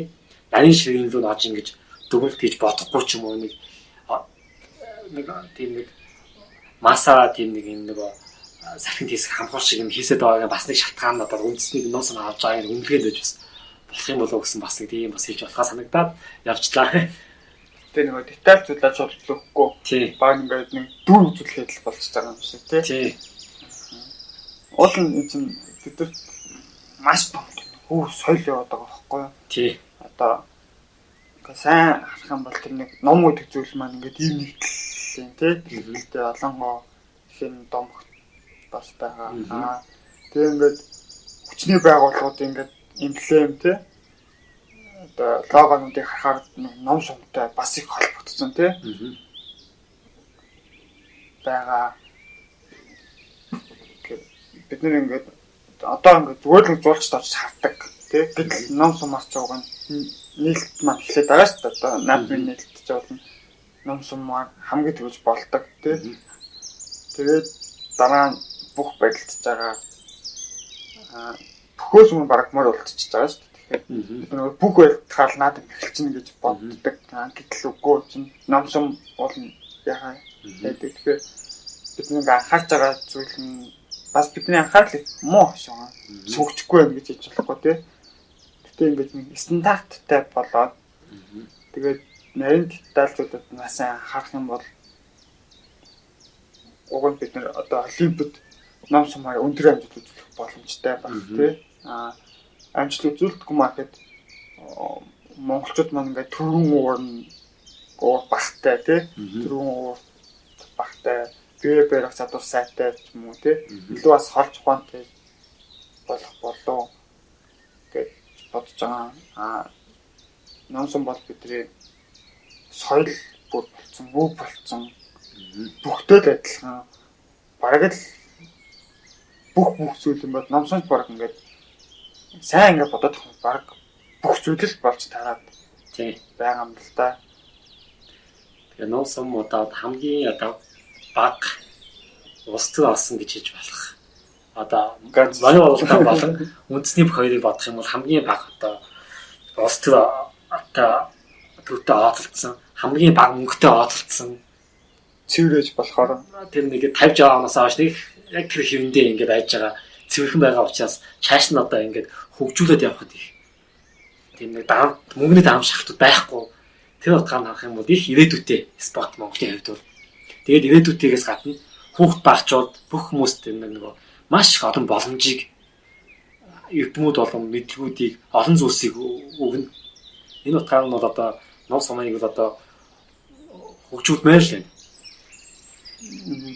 Speaker 1: нарийн ширийн рүү нож ингэж дүгнэлт хийж бодохгүй ч юм уу нэг нэг тийм нэг масаа тийм нэг юм нөгөө салхин тийсэх хамхуул шиг юм хийсэд байгаа бас нэг шалтгаан одоо үндэсний ном сум авч байгаа юм үнэлгээнд байж бас болох юм болов гэсэн бас нэг тийм бас хэлж болохоо санагдаад явчлаа.
Speaker 2: Тэгээ нөгөө деталь зүйлээ шалтлахгүй. Баг ингээд нэг дүр үзүүлэхэд л болчихж байгаа юм шиг тий. Уул нь чинь бид нар маш том хөв соёл яваад байгаа байхгүй юу?
Speaker 1: Тий.
Speaker 2: Одоо ингээ сайн харах юм бол тэр нэг ном гэдэг зүйл маань ингээд ийм нэгтлэн тий. Гэхдээ олонгоо хин домогт бас байгаа. Аа тэгээ ингээд хүчний байгууллагууд ингээд эмблем тий. Одоо логонуудыг харахаар ном сумтай бас их холбогдсон тий. Байгаа. Бид нэр ингээд одоо ингээд зүгээр л жуулчд очиж хардаг тий. Гэтэл ном сумаас ч уг нь нийлт маань эхлээд байгаа шүү дээ. Одоо наадмын нийлт ч болно. Ном сум маань хамгийн түрүүж болдог тий. Тэгээд дараа нь бүх барилдаж байгаа бөхөөс өмнө бараг морь болчихж байгаа шүү дээ. Тэгэхээр бид нөгөө бүх барилдахаар наадам эхэлчихнэ гэж боддог. Гэтэл үгүй чинь ном сум болно яхаа гэдэг. Тэгэхээр бид нэг анхаарч байгаа зүйл нь бас бидний анхаарал их муу хошоо сүгчгүй байх гэж хэлж болохгүй тий. Гэтэ ингээд нэг стандарттай болоод тэгээд нарийн детальчуудад нас анхаарах юм бол уг нь бид нэр одоо олимпиад ном сумаар өндөр амжилт үзүүлэх боломжтой байх тий. Аа амжилт үзүүлдэггүй маа гэхэд монголчууд маань ингээд түргэн уурн уур багтай тий. Түргэн уур багтай бие барих чадвар сайтай ч юм уу тий. Илүү бас холж ухаантай болох болов гэж бодож байгаа. Аа ном сум бол бидний соёл бүр болцсон, өв болцсон. Бүхтэй л адилхан. Бараг л бүх зүйл юм бол ном сумч бараг ингээд сайн ингээд бодоод их бараг бүх зүйл л болж тараад
Speaker 1: тий
Speaker 2: байгаа юм л да.
Speaker 1: Тэгээ ном сум одоо хамгийн одоо баг улс төр олсон гэж хэлж болох. Одоо манай бололтой болон үндэсний бүх хоёрыг бодох юм бол хамгийн бага одоо улс төр одоо төвтэй оолцсон, хамгийн бага мөнгөтэй оолцсон
Speaker 2: цэврэж болохоор
Speaker 1: тэр нэг 50 оноос хойш нэг яг тэр хэвэндээ ингээд байж байгаа цэвэрхэн байгаа учраас чааш нь одоо ингээд хөгжүүлээд явхад их тийм нэг даам мөнгөний даам шалтгаан байхгүй. Тэр утгаар нь харах юм бол их ирээдүйтэй спорт Монголын хувьд бол. Тэгээд ирээдүйтэйгээс гадна хүүхд багчууд бүх хүмүүст нөгөө маш их олон боломжийг эрдэмүүд болон мэдлгүүдийг олон зүйлсийг өгнө. Энэ утгаар нь бол одоо ном сумыг бол одоо хөгжүүлмээр л байна.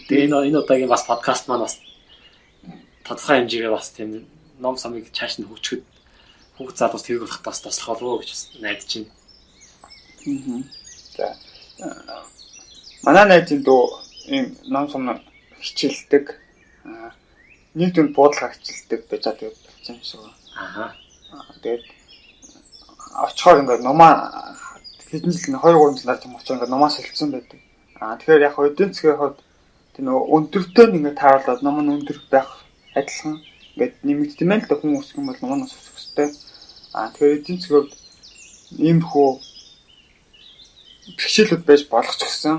Speaker 1: Тэгээ энэ удаагийн бас подкаст маань бас тодорхой хэмжээгээр бас тийм ном сумыг чааш нь хөгжихэд хүүхд залуус тэрэг болох бас туслах болов уу гэж найдаж байна.
Speaker 2: За манай найзын дүү ийм ном сум хичээлдэг. Нэг дүнд буудлага хичээлдэг байж байгаа тэгээд болсон юм шиг.
Speaker 1: Аа.
Speaker 2: Тэгээд очихоор ингээд номоо хэдэн жил 2 3 жил дарж юм очихоор ингээд номоо солилцсон байдаг. Аа тэгэхээр яг эдийн засгийн хувьд тэр нөгөө өндөртэй нь ингээд тааруулаад ном нь өндөр байх адилхан ингээд нэмэгдсэн л да хүн өсөх юм бол ном нь өсөх ёстой. Аа тэгэхээр эдийн засгийн хувьд иймэрхүү бэрхшээлүүд байж болох ч гэсэн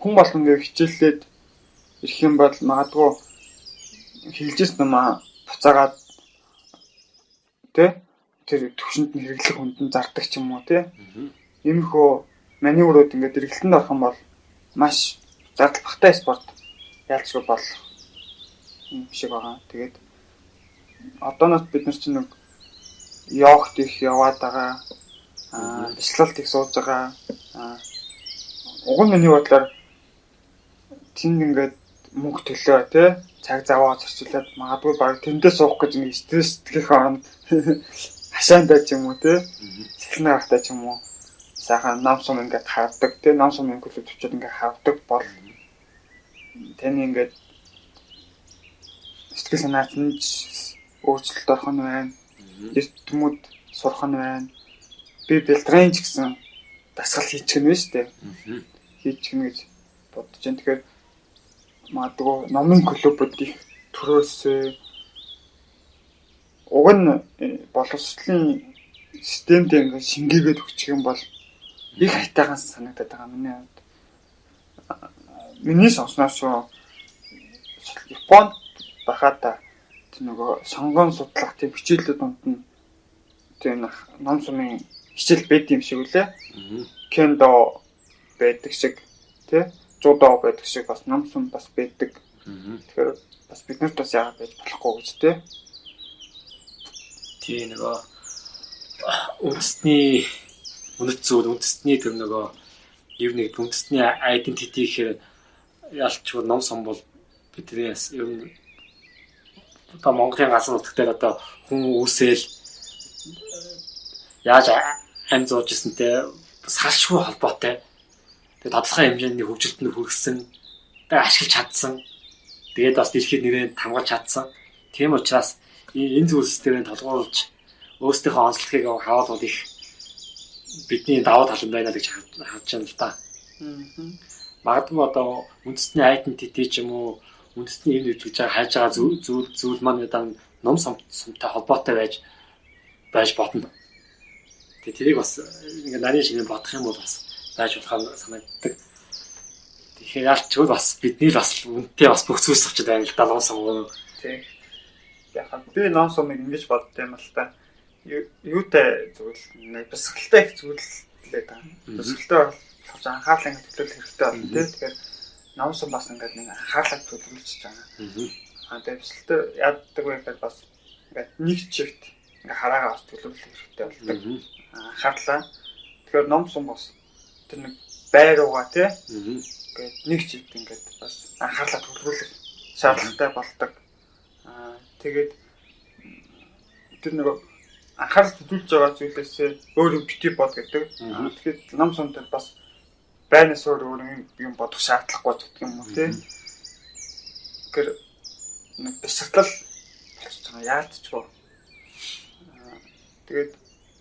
Speaker 2: хүн болгон ингээд хичээллээд ирэх юм бол магадгүй хэлжсэн номоо буцаагаад тэ тэр төвшөнд нь хэрэглэх хүнд нь зардаг ч юм уу тэ. Иймэрхүү маневрууд ингээд эргэлтэнд орох юм бол маш зардал багтай спорт ялцгүй болох юм шиг байгаа. Тэгээд одооноос бид нар чинь нэг йогт их яваад байгаа, бяцлалт их сууж байгаа. Уг нь миний бодлоор тэнд ингээд мөнгө төлөө тий цаг заваа зарцуулаад магадгүй баг тэндээ суух гэж ингээд стресс сэтгэхийн оронд хашаандаа ч юм уу тий сэлнэ гарахтаа ч юм уу сайхан ном сум ингээд хардаг тий ном сумын клуб төвчүүд ингээд хардаг бол таны ингээд сэтгэл санаач нь өөрчлөлт орох нь байна. Эрдэмүүд сурах нь байна. Би бэлтгэн ч гэсэн дасгал хийчих нь шүү дээ. Хийчих нь гэж бодож байна. Тэгэхээр магадгүй номын клубуд их төрөөсөө уг нь боловсролын системд ингээд шингээгээд өгчих юм бол их хайтайхан санагдаад байгаа миний хувьд. Миний сонсноор шүү Японд байхад тэр нөгөө сонгон судлах тийм хичээлүүд донд нь тийм ном сумын хичээл байд юм шиг үлээ. Кендо байдаг шиг тий, жудо байдаг шиг бас ном сум бас байдаг. Тэгэхээр бас бид нарт бас яагаад байж болохгүй гэж тий.
Speaker 1: Тий нөгөө үндэсний үнэт зүйл, үндэсний тэр нөгөө ер нь үндэсний identity гэхээр ялчгүй ном сум бол биднээс ер нь одоо Монголын газар нутаг дээр одоо хүн үүсэл яаж амь зууж ирсэнтэй салшгүй холбоотой. Тэгээ тодорхой хэмжээний хөгжилтэнд хүргэсэн, тэгээ ашиглаж чадсан. Тэгээд бас дэлхийд нэрээ хамгаалж чадсан. Тийм учраас энэ зүйлс дээр толгуурлаж өөрсдийнхөө онцлогийг харуулвал их бидний давуу тал юм байна гэж харж байна л да. Магадгүй одоо үндэсний identity ч юм уу үндэсний юм гэж хайж байгаа зүйл маань одоо ном сумтай холбоотой байж бодно. Тэгээ тэрийг бас ингээ нарийн шинээр бодох юм бол бас байж болохоор санагддаг. Тэгэхээр ялчгүй бас бидний л бас үнэтэй бас бүх зүйлс авчид байна л да ном сум.
Speaker 2: Тий. Яг би ном сумыг ингэж бодд юм л та. Юутай зүйл нэг бясалгалтай их зүйл лээ та. Бясалгалтай болж анхаарлаа ингэ төлөвлөх хэрэгтэй байна тий. Тэгэхээр ном сум бас ингээд нэг анхаарлаа төлөвлөж байгаа. Аа тэгээ бясалгалтай яадаг вэ гэхээр бас ингээд нэг чигт ингээ хараагаа бас төлөвлөх хэрэгтэй болдог. Анхаарлаа. Тэгэхээр ном сум бас тэр нэг байр руугаа тий. Ингээд нэг чигт ингээд бас анхаарлаа төлөвлөх шаардлагатай болдог. Аа тэгээд тэр нэг анхаарал төлөвлөж байгаа зүйлээсээ өөр юм бити бод гэдэг. Тэгэхээр ном сум дээр бас байнаас өөр өөр юм бодох шаардлагагүй гэдэг юм уу тий. Тэгэхээр нэг бясалгал болчихж байгаа яалтчгүй. Тэгээд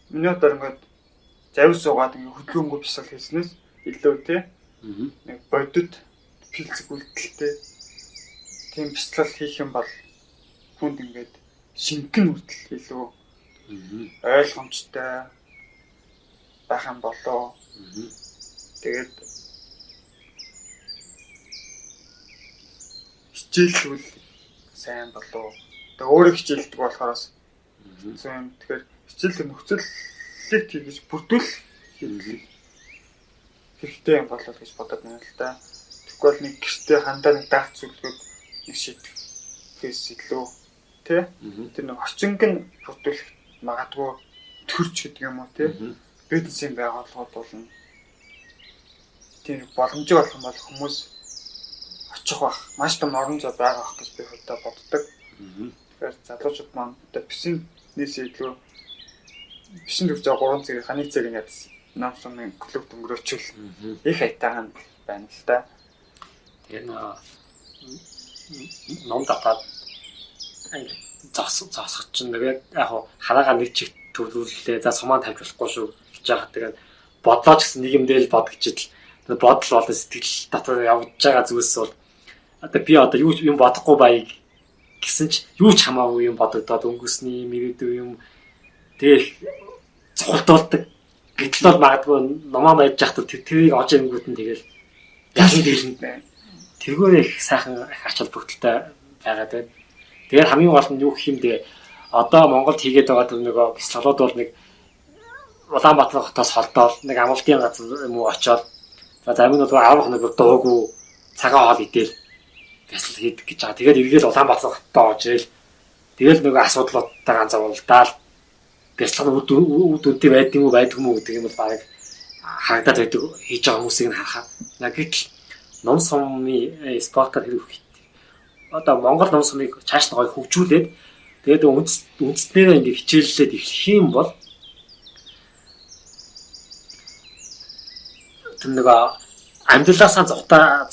Speaker 2: миний бодлоор ингээд завь суугаад ингээд хөдөлгөөнгүй бясалгал хийснээс илүү тий. Нэг бодит физик үйлдэлтэй тийм бясалгал хийх юм бол хүнд ингээд шингэн хүртэл илүү ойлгомжтой байх юм болоо. Тэгээд хичээллүүл сайн болоо. Тэгээ өөрөө хичээлдэг болохоос хэцүү юм. Тэгэхээр хичээлдэг нөхцөлийг тийгэж бүрдүүл хэрэгтэй юм болоо гэж бодод байна л да. Тэгэхгүй бол нэг гэртээ хандаа нэг даац зүлгүүд нэг шийтгэхээс илүү тий. Тэр нэг орчинг нь бүрдүүлэх магадгүй төрч гэдэг юм уу тий. Бизнесийн байгууллагууд болно. Тийм боломжтой болох юм бол хүмүүс очих бах. Маш том орон зай байгаа бах гэж би хувьдаа боддог. Тэгэхээр залуучууд маань одоо бизнес илүү бишин төвч 3 цаг ханы цаг ингээд ном сумын клуб өнгөрөөчвөл их аятайхан байна л да.
Speaker 1: Тэгээ ном татаад зогсох чинь нэг яг хараагаа нэг чиг төвлөрлөө. За сумаа тавьж болохгүй шүү гэж байгаа. Тэгээд бодлоо ч гэсэн нэг юм дээр л бодгож ил. Бодол болон сэтгэл дотор явж байгаа зүйлс бол одоо би одоо юу юм бодохгүй байг гэсэн ч юу ч хамаагүй юм бодогдоод өнгөрсний мөрөөдөө юм тэгэл цухалдуулдаг. Гэтэл бол магадгүй номоо байж байхдаа тэрийг олж ирэнгүүт нь тэгэл ялан дэлнэ. Тэргээр их сайхан ач холбогдолтой байгаад байна. Тэгээд хамгийн гол нь юу гэх юм бэ? Одоо Монголд хийгээд байгаа тэр нөгөө бясалгалууд бол нэг Улаанбаатар хотоос холдоол нэг амралтын газар юм уу очоод за зарим нь бол 10 хоног дуугүй цагаан хоол идээл бясалгал хийдэг гэж байгаа. Тэгээд эргээл Улаанбаатар хотод орж ирэл тэгэл нөгөө асуудлуудтай ганц уулдаал бясалгал нь үр дүнтэй байдаг юм уу байдгүй юм уу гэдэг юм бол баг харагдаад байдаг хийж байгаа хүмүүсийг нь харахаа. Гэтэл ном сумын спортоор хэрэг хийдэг. Одоо Монгол ном сумыг чааш нь гоё хөгжүүлээд тэгээд үндэснээрээ ингээ хичээллээд эхлэх юм бол тэр нөгөө амьдралаасаа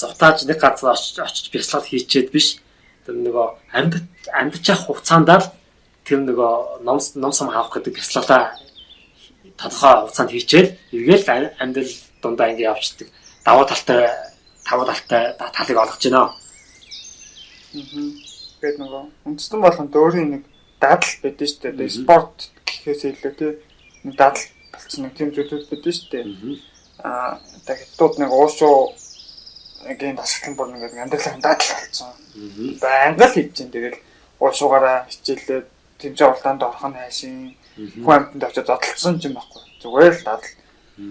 Speaker 1: зугатааж нэг газар очиж бясалгал хийчээд биш. Тэр нөгөө амьд чадах хугацаанд л тэр нөгөө ном сум авах гэдэг бясалгалаа тодорхой хугацаанд хийчээл эргээл амьдрал дундаа ингээ явчихдаг. Давуу талтай талыг олгож байна.
Speaker 2: Тэгээд нөгөө үндэстэн болгонд өөрийн нэг дадал байдаг шүү дээ. Спорт гэхээс илүү тий нэг дадал болчихсон нэг тийм зүйлүүд байдаг шүү дээ. Аа хятадууд нэг уушуу гийн дасгалан бүр ингээд амьдралын дадал болсон. Байнга л хийж чинь тэгэл уушуугаараа хичээлээ тэмцээн уралдаанд орох нь хайшин хүн амьтанд очиж зодтолцсон юм байхгүй. Зүгээр л дадал.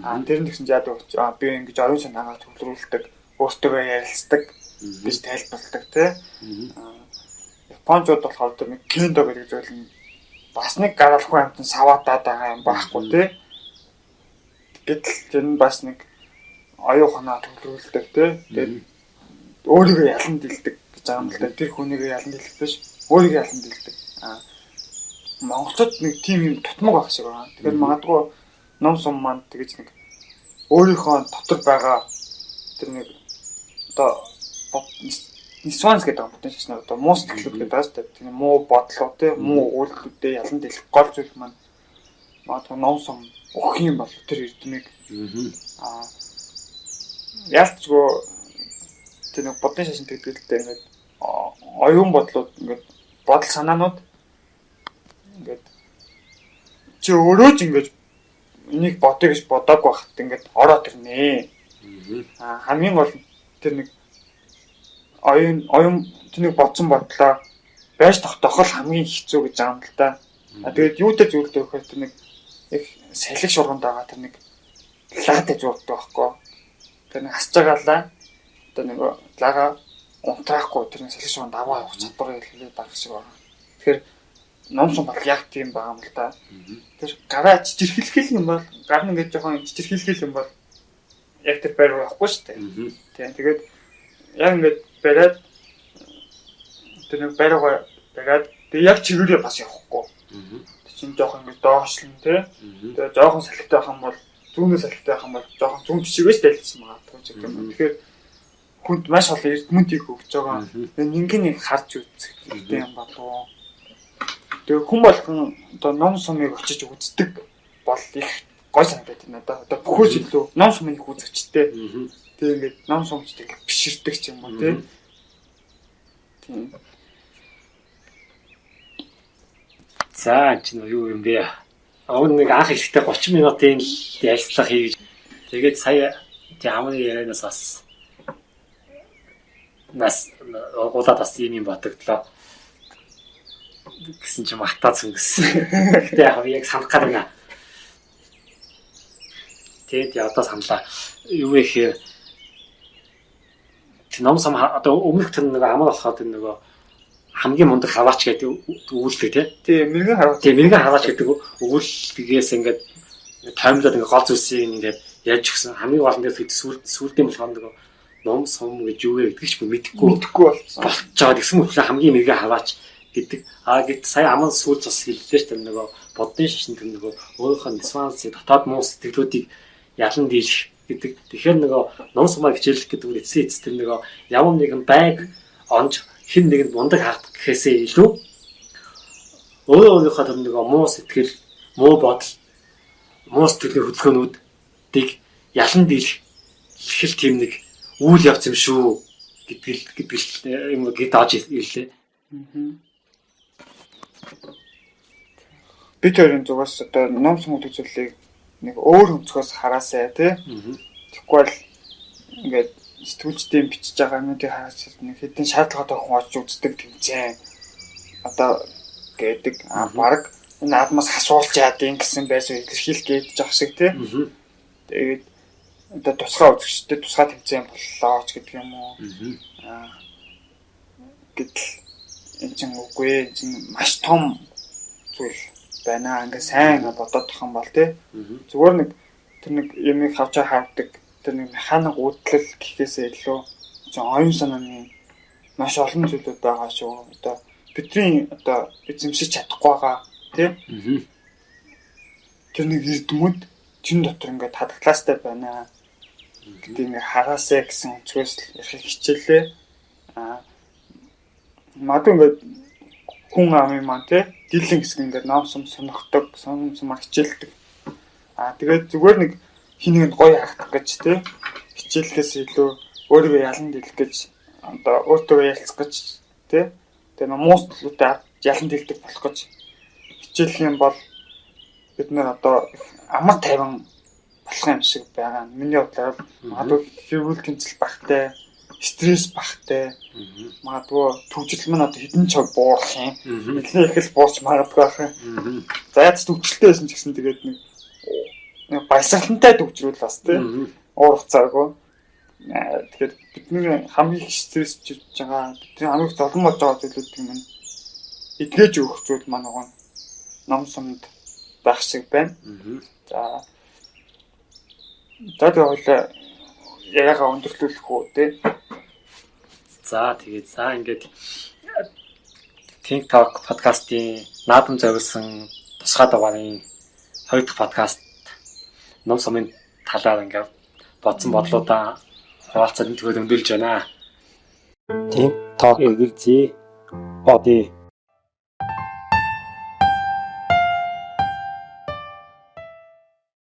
Speaker 2: Аа тэр нь тэгсэн чи яадаг вэ? Би ингэж оюун санаагаа төвлөрүүлдэг, өөртөөгөө ярилцдаг гэж тайлбарладаг тий. Япончууд болохоор тэр нэг кендо гэдэг зүйл нь бас нэг гараал хүн амьтан саваатаад байгаа юм байхгүй тий. Гэтэл тэр нь бас нэг оюун санаа төвлөрүүлдэг тий. Тэгээд өөрийгөө ялан дэлдэг гэж байгаа юм л да. Тэр хүнийгээ ялан дэлэх биш, өөрийгөө ялан дэлдэг. Аа монголчууд нэг тийм юм тутмаг байх шиг байгаа. Тэгэхээр магадгүй ном сум маань тэгэж нэг өөрийнхөө дотор байгаа тэр нэг одоо нисванс гэдэг юм бүтэн шашнаар одоо муу сэтгэлүүд гэдэг байгаа шүү дээ. Тэр муу бодлоо тий муу үйлдэлүүдээ ялан дэлэх гол зүйл маань магадгүй ном сум өгөх юм бол тэр эрдмийг аа ялцгүй тэр нэг бодны шашин тэгдэг л дээ ингээд оюун бодлууд ингээд бодол санаанууд ингээд чи өөрөө ч ингээд энийг бодъё гэж бодоагүй байхад ингээд ороод ирнэ. Аа хамгийн гол тэр нэг оюун тэр нэг бодсон бодлоо байж тогтоох л хамгийн хэцүү гэж байгаа юм л да. Аа тэгээд юутай зүйлтэй вөхөр тэр нэг их салхи шурганд байгаа тэр нэг лаатай зурдаг байхгүй. Тэр нэг хасж байгаа лаа одоо нэг лага унтраахгүй тэр нэг салхи шурганд аваа явах чадвар илэрхийлээд байгаа шиг байна. Тэгэхээр ном сум бол яг тийм байгаа юм л да. Тэр гараа чичирхийлэх юм бол гар нь ингээд жоохон чичирхийлэх юм бол яг тэр байр руу явахгүй шүү дээ. Тийм тэгээд яг ингээд бариад тэр нэг байр руугаа бариад тэг яг чигээрээ бас явахгүй. Тэр чинь жоохон ингээд доошлон тий. Тэгээд жоохон салхитай байх юм бол зүүнээс салхитай байх юм бол жоохон зүүн чигээс дэлсэн магадгүй ч гэх юм. Тэгэхээр хүнд маш олон эрдэмтдийг өгч байгаа. Нэг харж үзэх хэрэгтэй юм болов уу? Тэгээ хүн болгон одоо ном сумыг очиж үздэг бол их гой санагдаад байна надад. Одоо бүхөөс илүү ном сумыг их үзэгчтэй. Тэгээ ингээд ном сумчтай ингээд биширдэг ч юм уу тий. Тийм.
Speaker 1: За энэ чинь юу юм бэ? Уг нэг анх эхлэхдээ 30 минутын ярилцлага хийж тэгээд сая тий хамны ярианаас бас нас угуулаад бас юм бодогдлоо гэсэн чинь мартаа цөнгөсөн. Гэтэ яг би яг санах гээд байна. Тэгээд одоо саналаа. Юу вэ гэхээр тэр ном сум одоо өмнөх тэр нэг амар болохоор тэр нөгөө хамгийн мундаг хаваач гэдэг өгүүлдэг тий.
Speaker 2: Тийм, мэрэгэн хаваач.
Speaker 1: Тийм, мэрэгэн хаваач гэдэг өгүүлдгээс ингээд тоймлоод ингээд гол зүйлсийг ингээд яаж өгсөн. Хамгийн гол нь сүүлдээ болохоор нөгөө ном сум гэж юу вэ гэдгийг ч мэдэхгүй
Speaker 2: болсон.
Speaker 1: Болчиход гэсэн мэтлээ хамгийн мэрэгэн хаваач гэдэг. Аа гэт сая аман сүүл цус хэллээ шүү дээ нөгөө бодны шашин тэр нөгөө өөрийнхөө нисвансыг дотоод муу сэтгэлүүдийг ялан дийлэх гэдэг. Тэгэхээр нөгөө ном сумаа хичээлэх гэдэг нь эцсийн эц тэр нөгөө ямар нэгэн байг онж хэн нэгэнд мундаг хаагдах гэхээсээ илүү өөрөө өөрийнхөө тэр нөгөө муу сэтгэл, муу бодол, муу сэтгэлийн хөдөлгөөнүүдийг ялан дийлэх хэл тийм нэг үйл явц юм шүү гэдэг юм гээд олж ирлээ.
Speaker 2: Бид хоёрын зүгээс одоо ном сум гэдэг зүйлийг нэг өөр өнцгөөс хараасай тий. Тэгэхгүй бол ингээд сэтгүүлчдийн бичиж байгаа юмнуудыг хараад нэг хэдэн шаардлагатай хүн очиж үздэг тэмцээн одоо гэдэг баг энэ адмаас асуулж яад юм гэсэн байсан илэрхийлэх гээд жоох шиг тий. Тэгээд одоо тусгай үзэгчдэд тусгай тэмцээн боллоо ч гэдэг юм уу. Гэтэл энэ чинь үгүй энэ чинь маш том зүйл байна. Ингээ сайн ингээ бодоод тах юм бол тий. Зүгээр нэг тэр нэг юмыг хавчаа хардаг тэр нэг механик үйлдэл гэхээсээ илүү чинь оюун санааны маш олон зүйлүүд байгаа шүү. Одоо бидний одоо эзэмшиж чадахгүй байгаа тий. Тэр нэг эрдэмүүд чин дотор ингээд хадгалаастай байна. Гэдэг ингээ хараасай гэсэн өнцгөөс ярих хичээлээ. Аа магадгүй ингээд хүн амын маань тий дийлэн хэсэг ингээд ном сум сонирхдаг, ном сумаар хичээлдэг. Аа тэгээд зүгээр нэг хин нэгэнд гоё харагдах гэж тий хичээлээс илүү өөрийгөө ялан дийлэх гэж одоо өөртөө ялцах гэж тий тэгээд муу сэтгэлүүдээ ялан дийлдэг болох гэж хичээлэх юм бол бид нэр одоо амар тайван болох юм шиг байгаа. Миний бодлоор магадгүй хэрүүл тэмцэл багтай Стресс багтай. Магадгүй төвжил маань одоо хэдэн цаг буурах юм. Нэлээд их л буурч магадгүй байх юм. За яаж төвчлөлтэй байсан ч гэсэн тэгээд нэг баясгалантай төвжрүүл бас тий. Уур хуцааргүй. Тэгэхээр бидний хамгийн их стресс жирж байгаа, бидний хамгийн их зовлон болж байгаа зүйлүүд юм эдгэж өгөх зүйл маань нөгөө ном сумд байх шиг байна. За. За тэгээ хоёлаа яриагаа өндөрлүүлэх үү те.
Speaker 1: За тэгээд за ингээд Think Talk подкастын наадам зориулсан тусгай дугаарын хоёр дахь подкаст ном сумын талаар ингээд бодсон бодлуудаа хуваалцаад энэ түгээд өндөрлж байна. Think Talk эргэлзээ боди.